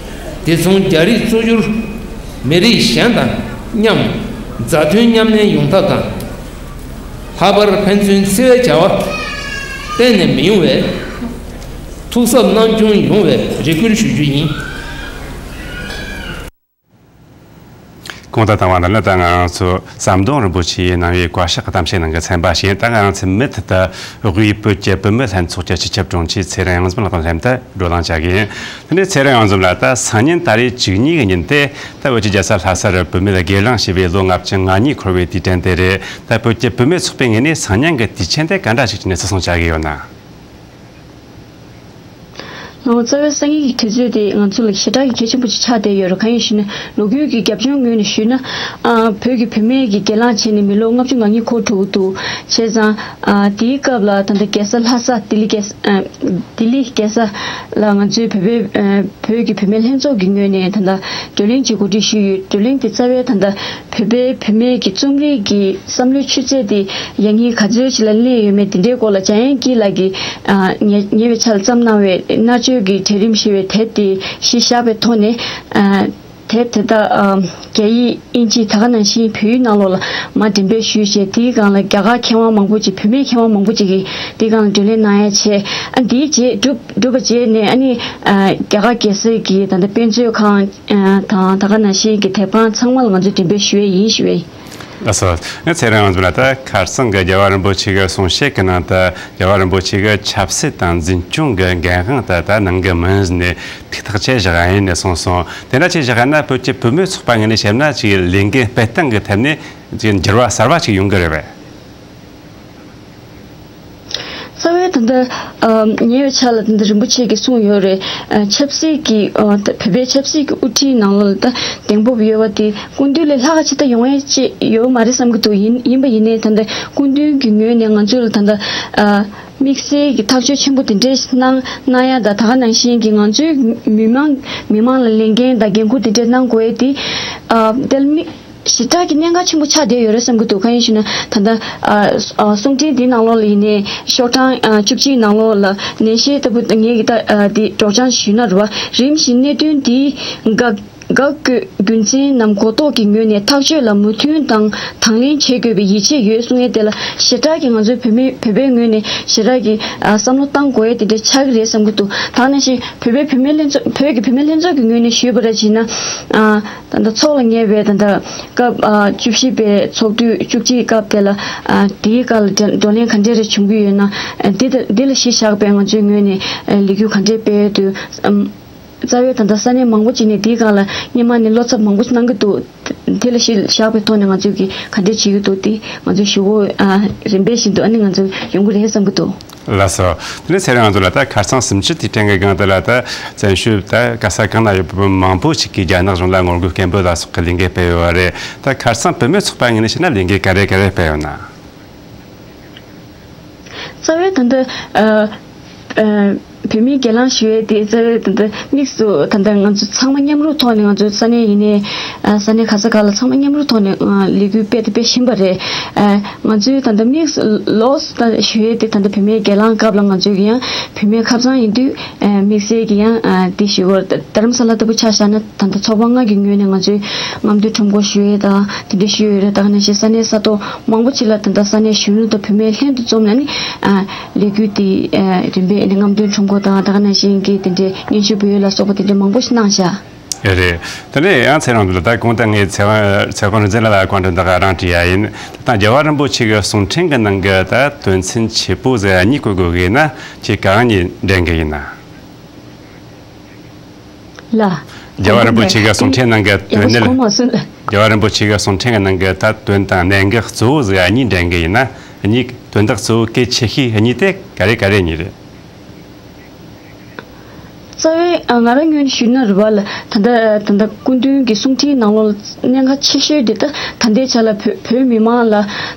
དེ་མཚུངས་རྒྱ་རིགས་གཙོ་གྱུར་མི་རིགས་གཞན་དང་མཉམ་མཛའ་མཐུན་མཉམ་གནས་ཡོང་ཐབས་དང་། ལྷག་པར་ཕན་ཚུན་འཚེ་བའི་བྱ་བ་གཏན་ནས་མི་ཡོང་བའི་ཐུགས་གཟབ་གནང་སྐྱོང་ཡོང་བའི་རེ་སྐུལ་ཞུ་རྒྱུ་ཡིན། གོང་དུ་བཏང་བ་འདི་ནི་ད་ང་རང་ཚོ་ཟམ་གདོང་རིན་པོ་ཆེ་ཡིས་གནང་བའི་བཀའ་ཤག་གི་གཏམ་བཤད་ནང་གི་ཚན་པ་ཞིག་ཡིན། ད་ང་རང་ཚོའི་མུ་མཐུད་དུ་དབུས་བོད་ཀྱི་བུད་མེད་ལྷན་ཚོགས་ཀྱི་སྤྱི་ཁྱབ་དྲུང་ཆེ་ཚེ་རིང་དབྱངས་འཛོམས་ལགས་དང་ལྷན་དུ་བགྲོ་གླེང་བྱ་གི་ཡིན། དེ་ནས་ཚེ་རིང་དབྱངས་འཛོམས་ལགས། ད་སང་ཉིན་ད་རེས་བཅུ་གཉིས་ཀྱི་ཉིན་ཏེ་ད་བོད་ཀྱི་རྒྱལ་ས་ལྷ་སར་བུད་མེད་སྒེར་ལངས་བྱས་པའི་ལོ་ལྔ་བཅུ་ང་གཉིས་འཁོར་བའི་དུས་དྲན་དེ་རེད། ད་བོད་ཀྱི་བུད་མེད་ཚོགས་པའི་ངོས་ནས་སང་ཉིན་གྱི་དུས་ཆེན་དེ་ག་འདྲ་ཞིག་བྱས་ནས་གཙོ་བཟུང་བྱ་གི་ཡོད་ན། ལོ་ཙཱ་བའི་སང་ཉིན་གྱི་དུས་ཚོད་དེ་ང་ཚོ་ལ་ཞེ་དྲག་གི་གལ་ཆེན་པོ་ཅིག་ཆགས་བསྡད་ཡོད་རེད། གང་ཡིན་ཞུས་ན། ལོ་རྒྱུས་ཀྱི་རྒྱབ་ལྗོངས་ངོས་ནས་ཞུས་ན། ཨ། བོད་ཀྱི་བུད་མེད་ཀྱིས་སྒེར་ལངས་བྱས་ནས་མི་ལོ་ལྔ་བཅུ་ང་གཉིས་འཁོར་འགྲོ་གི་འདུག་བྱས་ཙང་། ཨ། དེའི་སྐབས་ལ་ད་ལྟ་རྒྱལ་ས་ལྷ་ས་ལྡི་ལི་རྒྱལ་ས། ཨ། ལྡི་ལི་རྒྱལ་ས་ལ་ང་ཚོའི་བོད་པའི། ཨ། བོད་ཀྱི་བུད་མེད་ལྷན་ཚོགས་ཀྱི་ངོས་ནས་ད་ལྟ་བགྲོ་གླེང་ཅིག་གོ་སྒྲིག་ཞུས་ཡོད། བགྲོ་གླེང་དེ་རྩ་བའི་ད་ལྟ་བོད་པའི་བུད་མེད་ཀྱི་རྩོམ་རིག་གི་བསམ་བློའི་ཆུ་ཚད་དེ་ཡར་ངོས་ག་ཚོད་ཅིག་ལ་སླེབས་ཡོད་མེད་དེ་འདྲའི་སྐོར་ལ་འཇམ་དབྱངས་སྐྱིད་ལགས་ཀྱིས། ཨ། ཉེ་ཉེ་བའི་ཆར་བརྩམས་གནང་བའི་མནར་གཅོད་ཀྱི་གྲལ་རིམ་ཞེས་པའི་དེབ་དེ་གཞི་བཞག་པའི་ཐོག་ནས། ཨ། དེབ་དེ་དག། ཨ། རྒྱ་ཡིག་དབྱིན་ཇི་ད་ག་ནང་བཞིན་བོད་ཡིག་ནང་ལོགས་ལ་མར་འགྲེམས་སྤེལ་ཞུས་བྱས། དེའི་སྒང་ལ་རྒྱ་གར་མཁས་དབང་མང་པོ་ཅིག་བུད་མེད་མཁས་དབང་མང་པོ་ཅིག་གིས་དེའི་སྒང་ལ་བགྲོ་གླེང་གནང་ཡ་བྱས། ཨ། དེའི་རྗེས་གྲུབ་གྲུབ་པ་རྗེས་ནས་ཨ་ནི། ཨ། རྒྱ་གར་རྒྱལ་སའི་གི་ད་ལྟ་དཔེ་མཛོད་ཁང་། ཨ། དང་ད་ག་ནང་བཞིན་གྱི་དེབ་ཁང་ཚང་མ་ལ་ང་ཚོས་འགྲེམས་སྤེལ་ཞུ་ཡས་ཡིན་ཞུ་ཡས། ལགས་སོ། ཚེ་རིང་དབྱངས་འཛོམས་ལགས། ད་ཁ་སང་གི་རྒྱལ་བ་རིན་པོ་ཆེ་གི་གསུང་བཤད་ཀྱི་ནང་དུ་རྒྱལ་བ་རིན་པོ་ཆེ་གི་ཆབ་སྲིད་དང་འཛིན་སྐྱོང་གི་འགན་དབང་དེ་ད་གནང་གི་མིན་ཟེར་ནས་ཐུགས་ཐག་བཅད་བཞག་ཡིན་ནས་གསུངས་སོང་། དེ་འདྲ་བྱས་བཞག་ན་བོད་ཀྱི་བུད་མེད་ཚོགས་པ་ངོས་ནས་བཤད་ན་ཅིག་ལས་འགན་སྤེལ་སྟངས་ཀྱི་ཐད་ནས་ཅིག་འགྱུར་བ་གསར་བ་ཅིག་ཡོང་གི་རེད་པས། རྩ་བའི་ད་ལྟ། ཨ། ཉེ་བའི་ཆར་ལ་ད་ལྟ་རིན་པོ་ཆེ་གིས་གསུངས་ཡོད་རེད། ཨ། ཆབ་སྲིད་ཀྱི། ཨ། ད་བོད་པའི་ཆབ་སྲིད་ཀྱི་དབུ་ཁྲིད་ནང་ལོགས་ལ་ད་གདེང་སྤོབས་ཡོད་པ་དེ་སྐུ་མདུན་ལས་ལྷག་ག་ཅིག་ད་ཡོང་ཡས་ཅིག་ཡོད་མ་རེད་བསམ་གྱི་འདུག་ཡིན་ཡིན་པ་ཡིན་ནའི་ད་ལྟ་སྐུ་མདུན་གྱི་ངོས་ནས་ང་ཚོ་ལ་ད་ལྟ། ཨ། དམིགས་བསལ་གྱི་ཐག་གཅོད་ཆེན་པོ་དེ་འདྲས་གནང་གནང་ཡ་དང་། ད་ག་ནང་བཞིན་གྱི་ང་ཚོའི་མི་མང་མི་མང་ལ་ལས་འགན་དང་འགན་འཁུར་དེ་འདྲས་གནང་དགོས་ཡས་དེ། ཨ། དེ་ལ་དམིགས། ཞེ་དྲག་གི་གནད་འགག་ཆེན་པོ་ཆགས་བསྡད་ཡོད་རེད་བསམ་གྱི་འདུག་གང་ཡིན་ཞུ་ན། ད་ལྟ། ཨ། ཨ། གསུང་འཕྲིན་འདིའི་ནང་ལོགས་ལ་ཡིན་ནའི་ཤོག་གྲངས། ཨ། བཅུ་གཅིག་ནང་ལོགས་ལ་ནན་བཤད་ལྟ་བུ་ངས་ཀྱི་ད། ཨ། འདི་སྒྲོག་སྦྱང་ཞུས་ན་རེད་པ། རིམ་བཞིན་གནད་དོན་འདིའི་འགག་འགག་བཀོད་རྒྱུ་མཚན་ནམ་གོ་རྟོགས་ཀྱི་ངོས་ནས་ཐག་གཅོད་ལ་མོས་མཐུན་དང་དང་ལེན་བྱེད་དགོས་པའི་ཡིད་ཆེས་ཡོད་གསུང་ཡས་དེ་ལ་ཞེ་དྲག་གི་ང་ཚོའི་བུད་མེད་བོད་པའི་ངོས་ནས་ཞེ་དྲག་གི། ཨ། བསམ་བློ་གཏང་དགོས་ཡས་དེ་འདྲ་ཆགས་ཀྱི་རེད་བསམ་གྱི་འདུག་ད་ག་ནང་བཞིན་བོད་པའི་བུད་མེད་ལྷན་ཚོགས། བོད་ཀྱི་བུད་མེད་ལྷན་ཚོགས་ཀྱི་ངོས་ནས་ཞུས་པ་རེད་བྱས་ན། ཨ། ད་ལྟ་ཚོགས་ལ་ངེས་པའི་ད་ལྟ་སྐབས། ཨ། བཅུ་བཞི་པའི་ཚོགས་དུས་བཅུ་གཅིག་སྐབས་དེ་ལ། ཨ། དེའི་སྐབས་ལ་བགྲོ་གླེང་ག་འདྲས་རེ་བྱུང་གི་ཡོད་ན། ཨ། འདི་ད་འདི་ལ་གཞི་བཞག་པའི་ང་ཚོའི་ངོས་ནས། ཨ། ལས་འགུལ་ག་འདྲས་སྤེལ་ཡོད་འདུག་ཨམ། རྩ་བའི་ད་ལྟ་ས་གནས་མང་པོ་ཅིག་ནས་དེའི་སྒང་ལ་སྔོན་མ་ནས་བློ་འཚབ་མང་པོ་གནང་གི་འདུག་དེ་ལ་གཞི་བཞག་པའི་ཐོག་ནས་ང་ཚོས་ཀྱིས་ག་འདྲས་བྱེད་ཀྱི་འདུག་དེ་ང་ཚོས་ཞུ་དགོས། ཨ། རིམ་པས་བཞིན་དུ་ཨ་ནི་ང་ཚོ་ཡོང་གི་རེད་བསམ་གྱི་འདུག་ལགས་སོ། དེ་ནས་ཚེ་རིང་དབྱངས་འཛོམས་ལགས། ད་ཁ་སང་གསུམ་བཅུ་དུས་དྲན་གྱི་སྒང་དེ་ལ་ད་བཙན་བྱོལ་ད་ག་ས་གང་ན་ཡོད་པའི་མང་པོ་ཞིག་གིས་རྒྱ་ནག་གཞུང་ལ་ངོ་རྒོལ་སྐད་འབོད་ལ་སོགས་ཀྱི་ལས་འགུལ་སྤེལ་ཡོད་པ་རེད། ད་ཁ་སང་བུད་མེད་ཚོགས་པ་ངོས་ནས་བྱས་ན་ལས་འགུལ་ག་རེ་ག་རེ་སྤེལ་ཡོད་ན། རྩ་བའི་ད་ལྟ། ཨ། ཨ། བོད་མིའི་སྒེར་ལངས་ཞུ་ཡས་དེ་རྩ་བའི་ད་ལྟ་དམིགས་སུ་ད་ལྟ་ང་ཚོ་ཚང་མ་མཉམ་རུབ་ཐོག་ནས། ང་ཚོའི་ས་གནས་ཡིན་ནའི། ཨ། ས་གནས་ག་ས་ག་ལ་ཚང་མ་མཉམ་རུབ་ཐོག་ནས། ཨ། ལས་འགུལ་སྤེལ་དང་སྤེལ་བཞིན་པ་རེད། ཨ། ང་ཚོའི་ད་ལྟ་དམིགས་སུ་ལོགས་སུ་ད་ཞུ་ཡས་དེ་ད་ལྟ་བོད་མིའི་སྒེར་ལངས་སྐབས་ལ་ང་ཚོའི་གི་ཡང་བུད་མེད་ཁ་སང་ཡིན་དུས། ཨ། དམིགས་བསལ་གྱི་ཡང་། ཨ། དེ་ཞུ་དགོས་རེད། རྡ་རམ་ས་ལ་ལྟ་བུ་ཆ་བཞག་ན་ད་ལྟ་ཚོགས་པ་ལྔ་གི་ངོས་ནས་ང་ཚོས་རྔམ་སྟོན་ཁྲོམ་སྐོར་ཞུ་ཡས་དང་དེ་འདྲ་ཞུས་ཡོད་རེད། ད་ག་ནང་བཞིན་ས་གནས་ས་ཐོག་མང་པོ་ཅིག་ལ་ད་ལྟ་ས་གནས་གཞོན་ནུ་དང་བུད་མེད་ལྷན་དུ་འཛོམས་ནས་ནི། ཨ། ལས་འགུལ་དེ། ཨ། རིམ་པས་ནི་རྔམ་སྟོན་ཁྲོམ་སྐོར་དང་། ད་ག་ནང་བཞིན་གྱི་དེ་འདྲའི་སྙན་ཞུ་འབུལ་ཡས་ལ་སོགས་པ་དེ་འདྲ་མང་པོ་ཞིག་གནང་བཞག་རེད། དེ་ནས་ཡང་ཚེ་རིང་དུ་ལ། ད་གོང་དུ་ངས་ཚེ་དབང་ཚེ་དབང་རིག་འཛིན་ལགས་ལ་བཀའ་འདྲི་འདི་ག་རང་དྲིས་ཡ་ཡིན། ད་རྒྱལ་བ་རིན་པོ་ཆེ་གི་གསུང་འཕྲིན་གྱི་ནང་གི་ད་དོན་ཚན་ཆེ་པོ་ཟེར་ཡ་གཉིས་བཀོད་དགོས་གི་ན་ཁྱེད་གང་གཉིས་འདྲེན་གི་ཡིན་ན། ལ། རྒྱལ་བ་རིན་པོ་ཆེ་གི་གསུང་འཕྲིན་ནང་གི་དོན་གནད། ཡག་པོ་གོ་མ་སོང་ལ། རྒྱལ་བ་རིན་པོ་ཆེ་གི་གསུང་འཕྲིན་གྱི་ནང་གི་ད་དོན་དང་གནད་འགག་གཙོ་བོ་ཟེར་ཡ་གཉིས་འདྲེན་གི་ཡིན་ན། གཉིས་དོན་དག་གཙོ་བོ་གལ་ཆེ་ཤོས་གཉིས་དེ་ག་རེ་ག་རེ་གཉིས་རེད། རྩ་བའི། ཨ། ང་རང་ངོས་ནས་ཞུས་ན་རེད་པ་ལ། ད་ལྟ་ད་ལྟ་སྐུ་མདུན་གྱི་གསུང་འཕྲིན་ནང་ལོགས་ལ་གནད་འགག་ཆེ་ཤོས་དེ་ད་ད་ལྟའི་ཆ་ལ་བོད་བོད་མི་མང་ལ་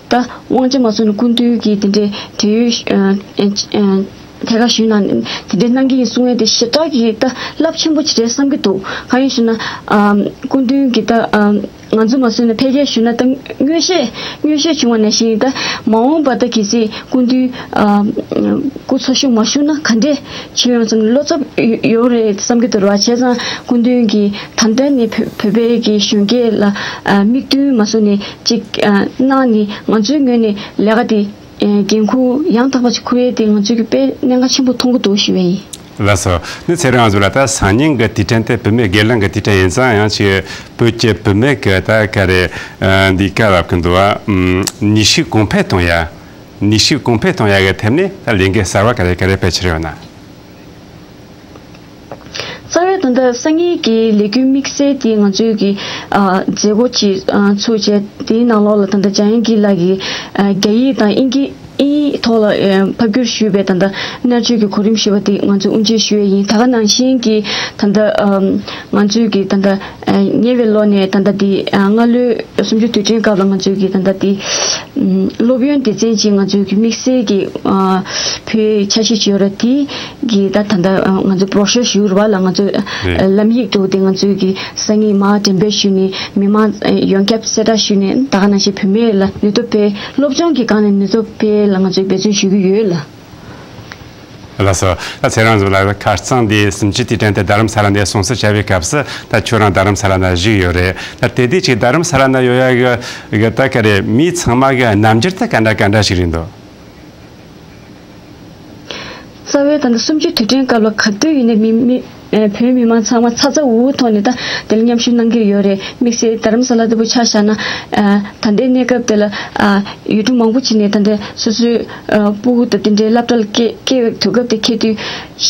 ད་དབང་ཆ་མ་སོང་ན་སྐུ་མདུན་གྱི་དེ་འདྲའི་བགྲེས་ཡོལ། ཨ། ཨ། ཨ། ཐད་ཀར་ཞུས་ན་དེ་འདྲའི་གནང་གི་ཡིན་གསུང་ཡས་དེ་ཞེ་དྲག་གི་ད་རླབས་ཆེན་པོ་ཅིག་རེད་བསམ་གྱི་འདུག་གང་ཡིན་ཞུ་ན། ཨ། སྐུ་མདུན་གྱི་ད། ཨ། ང་ཚོ་མ་བཟོས་ན་ཕལ་ཆེར་ཞུ་ན་ད་མངོན་ཤེས་མངོན་ཤེས་བྱུང་བ་ནང་བཞིན་ད་མ་འོངས་པ་ད་གལ་སྲིད་སྐུ་མདུན་ཨ་སྐུ་འཚོ་བཞུགས་མ་བཞུགས་ན་ག་འདྲས་བྱེད་ཡོང་ཙང་བློ་འཚབ་ཡོད་རེད་བསམ་གྱི་འདུག་ར། བྱས་ཙང་སྐུ་མདུན་གྱིས་ད་ལྟ་ནས་བོད་བོད་པའི་གི་གཞོན་སྐྱེས་ལ་ཨ་དམིགས་འདུན་མ་བཟུང་ནས་ཅིག་ཨ་གནང་ནས་ང་ཚོའི་ངོས་ནས་ལས་ཀ་དེ་ཨ་འགན་ཁུར་ཡང་དག་པ་ཅིག་འཁུར་ཡས་དེ་ང་ཚོས་ཀྱི་དཔེ་གནད་འགག་ཆེན་པོ་མཐོང་གི་འདུག་ཞུ་བ་ཡིན། ལགས་སོ། ནི་ཚེ་རིང་ང་ཚོ་ལ་ད་སང་ཉིན་གྱི་དུས་དྲན་དེ་བུད་མེད་སྒེར་ལངས་ཀྱི་དུས་དྲན་ཡིན་ཙང་ཡང་ཅིག་བོད་ཀྱི་བུད་མེད་ཀྱི་ད་ག་རེ་ཨ་འདི་ག་ལབ་ཀྱི་འདུག་བ། ཨམ་ནུས་ཤུགས་གོང་འཕེལ་གཏོང་ཡ། ནུས་ཤུགས་གོང་འཕེལ་གཏོང་ཡ་གི་ཐད་ནས་ད་ལས་འགུལ་གསར་བ་ག་རེ་ག་རེ་སྤེལ་ཕྱིར་ཡོད་ན། རྩ་བའི་ད་ལྟ་སང་ཉིན་གྱི་ལས་འགུལ་དམིགས་བསལ་དེ་ང་ཚོའི་གི་ཨ་མཛད་སྒོ་ཅིག་ཨ་ཚུགས་བྱས། དེའི་ནང་ལོགས་ལ་ད་ལྟ་འཇམ་དབྱངས་སྐྱིད་ལགས་ཀྱིས་ཨ་རྒྱ་ཡིག་དང་དབྱིན་སྐད་ཨིན་ཐོག་ལ་ཨ་ཕབ་བསྒྱུར་ཞུས་པའི་ད་ལྟ་མནར་གཅོད་ཀྱི་གོ་རིམ་ཞུས་པ་དེ་ང་ཚོས་དབུ་འབྱེད་ཞུས་ཡིན། ད་ག་ནང་བཞིན་གྱི་ད་ལྟ་ཨམ་ང་ཚོའི་གི་ད་ལྟ་ཨ་ཉེ་བའི་ལོ་ནས་ད་ལྟ་འདི་ཨ་སྔ་ལོའི་གསུམ་བཅུའི་དུས་དྲན་སྐབས་ལ་ང་ཚོའི་གི་ད་ལྟ་འདི་ཨམ་སློབ་ཡོན་སྡེ་ཚན་གྱིས་ང་ཚོའི་གི་དམིགས་བསལ་གྱི་ཨ་བོད་ཡིག་འཆར་གཞི་ཅིག་ཡོད་རེད། དེ་གི་ད་ད་ལྟ་ཨ་ང་ཚོ་བོ་ཤོ་ཞུ་རུ་བ་ལ་ང་ཚོ་རེད། ཨ་ལམ་ཡིག་འདུག་དེ་ང་ཚོའི་གི་སང་ཉིན་མར་འགྲེམས་སྤེལ་ཞུས་ནས་མི་མང་ཨ་ཡོངས་ཁྱབ་གསལ་བསྒྲགས་ཞུས་ནས་ད་ག་ནང་བཞིན་བུད་མེད་ལ་ནུས་སྟོབས་སྤེལ། སློབ་སྦྱོང་གི་སྒང་ནས་ནུས་སྟོབས་སྤེལ་ལ་ང་ཚོས་འབད་བརྩོན་ཞུ་གི་ཡོད་ལ། ལགས་སོ། ད་ཚེ་རིང་ཟེར་བ་ལ་ཁ་རྩང་འདི་གསུམ་བཅུའི་དུས་དྲན་དེ་རྡ་རམ་ས་ལ་ནས་གསུང་བཤད་བྱ་བའི་སྐབས་སུ་ད་ཁྱོད་རང་རྡ་རམ་ས་ལ་ན་བཞུགས་ཡོད་རེད། ད་དེ་དུས་ཅིག་རྡ་རམ་ས་ལ་ན་ཡོད་ཡ་གི་གི་ད་ག་རེ་མི་ཚང་མ་གི་རྣམ་འགྱུར་ད་ག་འདྲ་ག་འདྲ་ཞིག་རེད་འདུག་རྩ་བའི་ད་ལྟ་གསུམ་བཅུའི་དུས་དྲན་སྐབས་ལ་ག་དུས་ཡིན་ནའི་མི་མི་ཨེ་བོད་མི་མང་ཚང་མ་ཚ་ཚ་འུར་འུར་ཐོག་ནས་ད་དེ་ལ་མཉམ་ཞུགས་གནང་གི་ཡོད་རེད། དམིགས་བསལ་རྡ་རམ་ས་ལ་ལྟ་བུ་ཆ་བཞག་ན་ཨ་ད་ལྟའི་གནས་སྐབས་དེ་ལ་ཨ་ཡུལ་གྲུ་མང་པོ་ཅིག་ནས་ད་ལྟ་སོ་སོའི་ཨ་སྤུ་གུ་དང་དེ་འདྲའི་སློབ་གྲྭ་ལ་སྐྱེལ་སྐྱེལ་བའི་དུས་སྐབས་དེ་འཁེལ་དུས་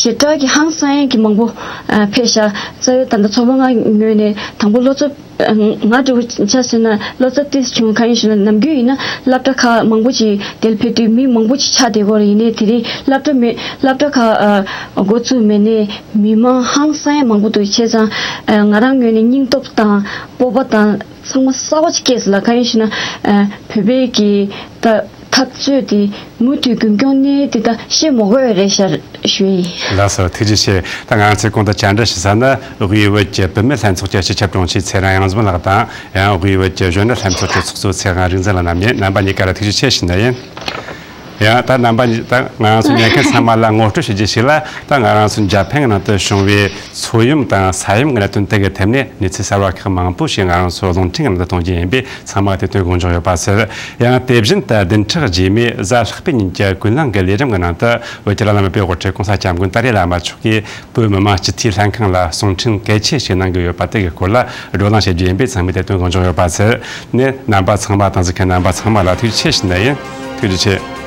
ཞེ་དྲག་གི་ཧང་སང་ཡས་ཀྱི་མང་པོ་ཨ་ཕེབས་ཤག་རྩ་བའི་ད་ལྟ་ཚོགས་པ་ལྔ་ངོས་ནས་དང་པོ་བློ་འཚབ་ང་འདྲ་བོ་ཆ་མཚོན་ན་བློ་འཚབ་ཏོག་ཙམ་བྱུང་། གང་ཡིན་ཞུ་ན་ནམ་རྒྱུན་ཡིན་ན་སློབ་གྲྭ་ཁག་མང་པོ་ཅིག་དེར་ཕེབས་དུས་མི་མང་པོ་ཅིག་ཆགས་བསྡད་ཀྱི་ཡོད་རེད། ཡིན་ནའི་དེ་རིང་སློབ་གྲྭ་མེད། སློབ་གྲྭ་ཁག་ཨ་འགོ་བཙུགས་མེད་ནའི་མི་མང་ཧང་སང་ཡ་མང་པོ་འདུག་བྱས་ཙང་ཨ་ང་རང་ངོས་ནས་སྙིང་སྟོབས་དང་སྤོབས་པ་དང་ཚང་མ་གསར་པ་ཅིག་སྐྱེས་སོང་ལ། གང་ཡིན་ཞུ་ན་ཨ་བོད་པའི་གི་ད་འཐབ་རྩོད་དེ་མུ་མཐུད་རྒྱུན་སྐྱོང་གནས་དེ་ད་བཤད་མ་དགོས་རེད་ཤག་ཞུ་ཡིན། ལགས་སོ། ཐུགས་རྗེ་ཆེ། ད་ང་ཚོས་གོང་དུ་བཅར་འདྲི་ཞུ་ས་ནི་དབུས་བོད་ཀྱི་བུད་མེད་ལྷན་ཚོགས་ཀྱི་སྤྱི་ཁྱབ་དྲུང་ཆེ་ཚེ་རིང་གཡང་འཛོམས་ལགས་དང་། ཡང་དབུས་བོད་ཀྱི་གཞོན་ནུ་ལྷན་ཚོགས་ཀྱི་ཚོགས་གཙོ་ཚེ་དབང་རིག་འཛིན་ལགས་རྣམ་གཉིས་རྣམ་པ་གཉིས་ཀ་ལ་ཐུགས་རྗེ་ཆེ་ཞུ་ནི་ཡིན། ཡང་ད་རྣམ་པ་གཉིས་ད་ང་ཚོ་ཉན་མཁན་ཚང་མ་ལ་ངོ་སྤྲོད་ཞུ་རྒྱུ་ཞིག་ལ། ད་ང་རང་ཚོ་འཇར་པན་གྱི་ནང་དུ་བྱུང་བའི་མཚོ་ཡུམ་དང་ས་ཡུམ་གྱི་གནད་དོན་དེ་གི་ཐད་ནས་གནས་ཚུལ་གསར་བ་ཁག་མང་པོ་ཞིག་ང་རང་ཚོ་རླུང་འཕྲིན་གྱི་ནང་དུ་གཏོང་རྒྱུ་ཡིན་པས། ཚང་མ་དེ་དོན་དགོངས་འཇགས་ཡོད་པ་ཟེར། ཡང་དེ་བཞིན་དུ་བདུན་ཕྲག་རྗེས་མའི་གཟའ་ལྷག་པའི་ཉིན་གྱི་ཀུན་གླེང་གི་ལས་རིམ་གྱི་ནང་དུ་བོད་ཀྱི་བླ་ན་མེད་པའི་དབུ་ཁྲིད་༸གོང་ས་༸སྐྱབས་མགོན་ཏཱ་ལའི་བླ་མ་མཆོག་གིས་བོད་མི་མང་སྤྱི་འཐུས་ལྷན་ཁང་ལ་གསུང་འཕྲིན་གལ་ཆེ་ཞིག་གནང་གི་ཡོད་པ་དེ་གི་སྐོར་ལ་བགྲོ་གླེང་བྱེད་རྒྱུ་ཡིན་པས། ཚང་མས་དེ་དོན་དགོངས་འཇགས་ཡོད་པ་ཟེར། ནས་རྣམ་པ་ཚང་མ་དང་གཟིགས་མཁན་རྣམ་པ་ཚང་མ་ལ་ཐུགས་རྗེ་ཆེ་ཞུ་ནི་ཡིན། ཐུགས་རྗེ་ཆེ།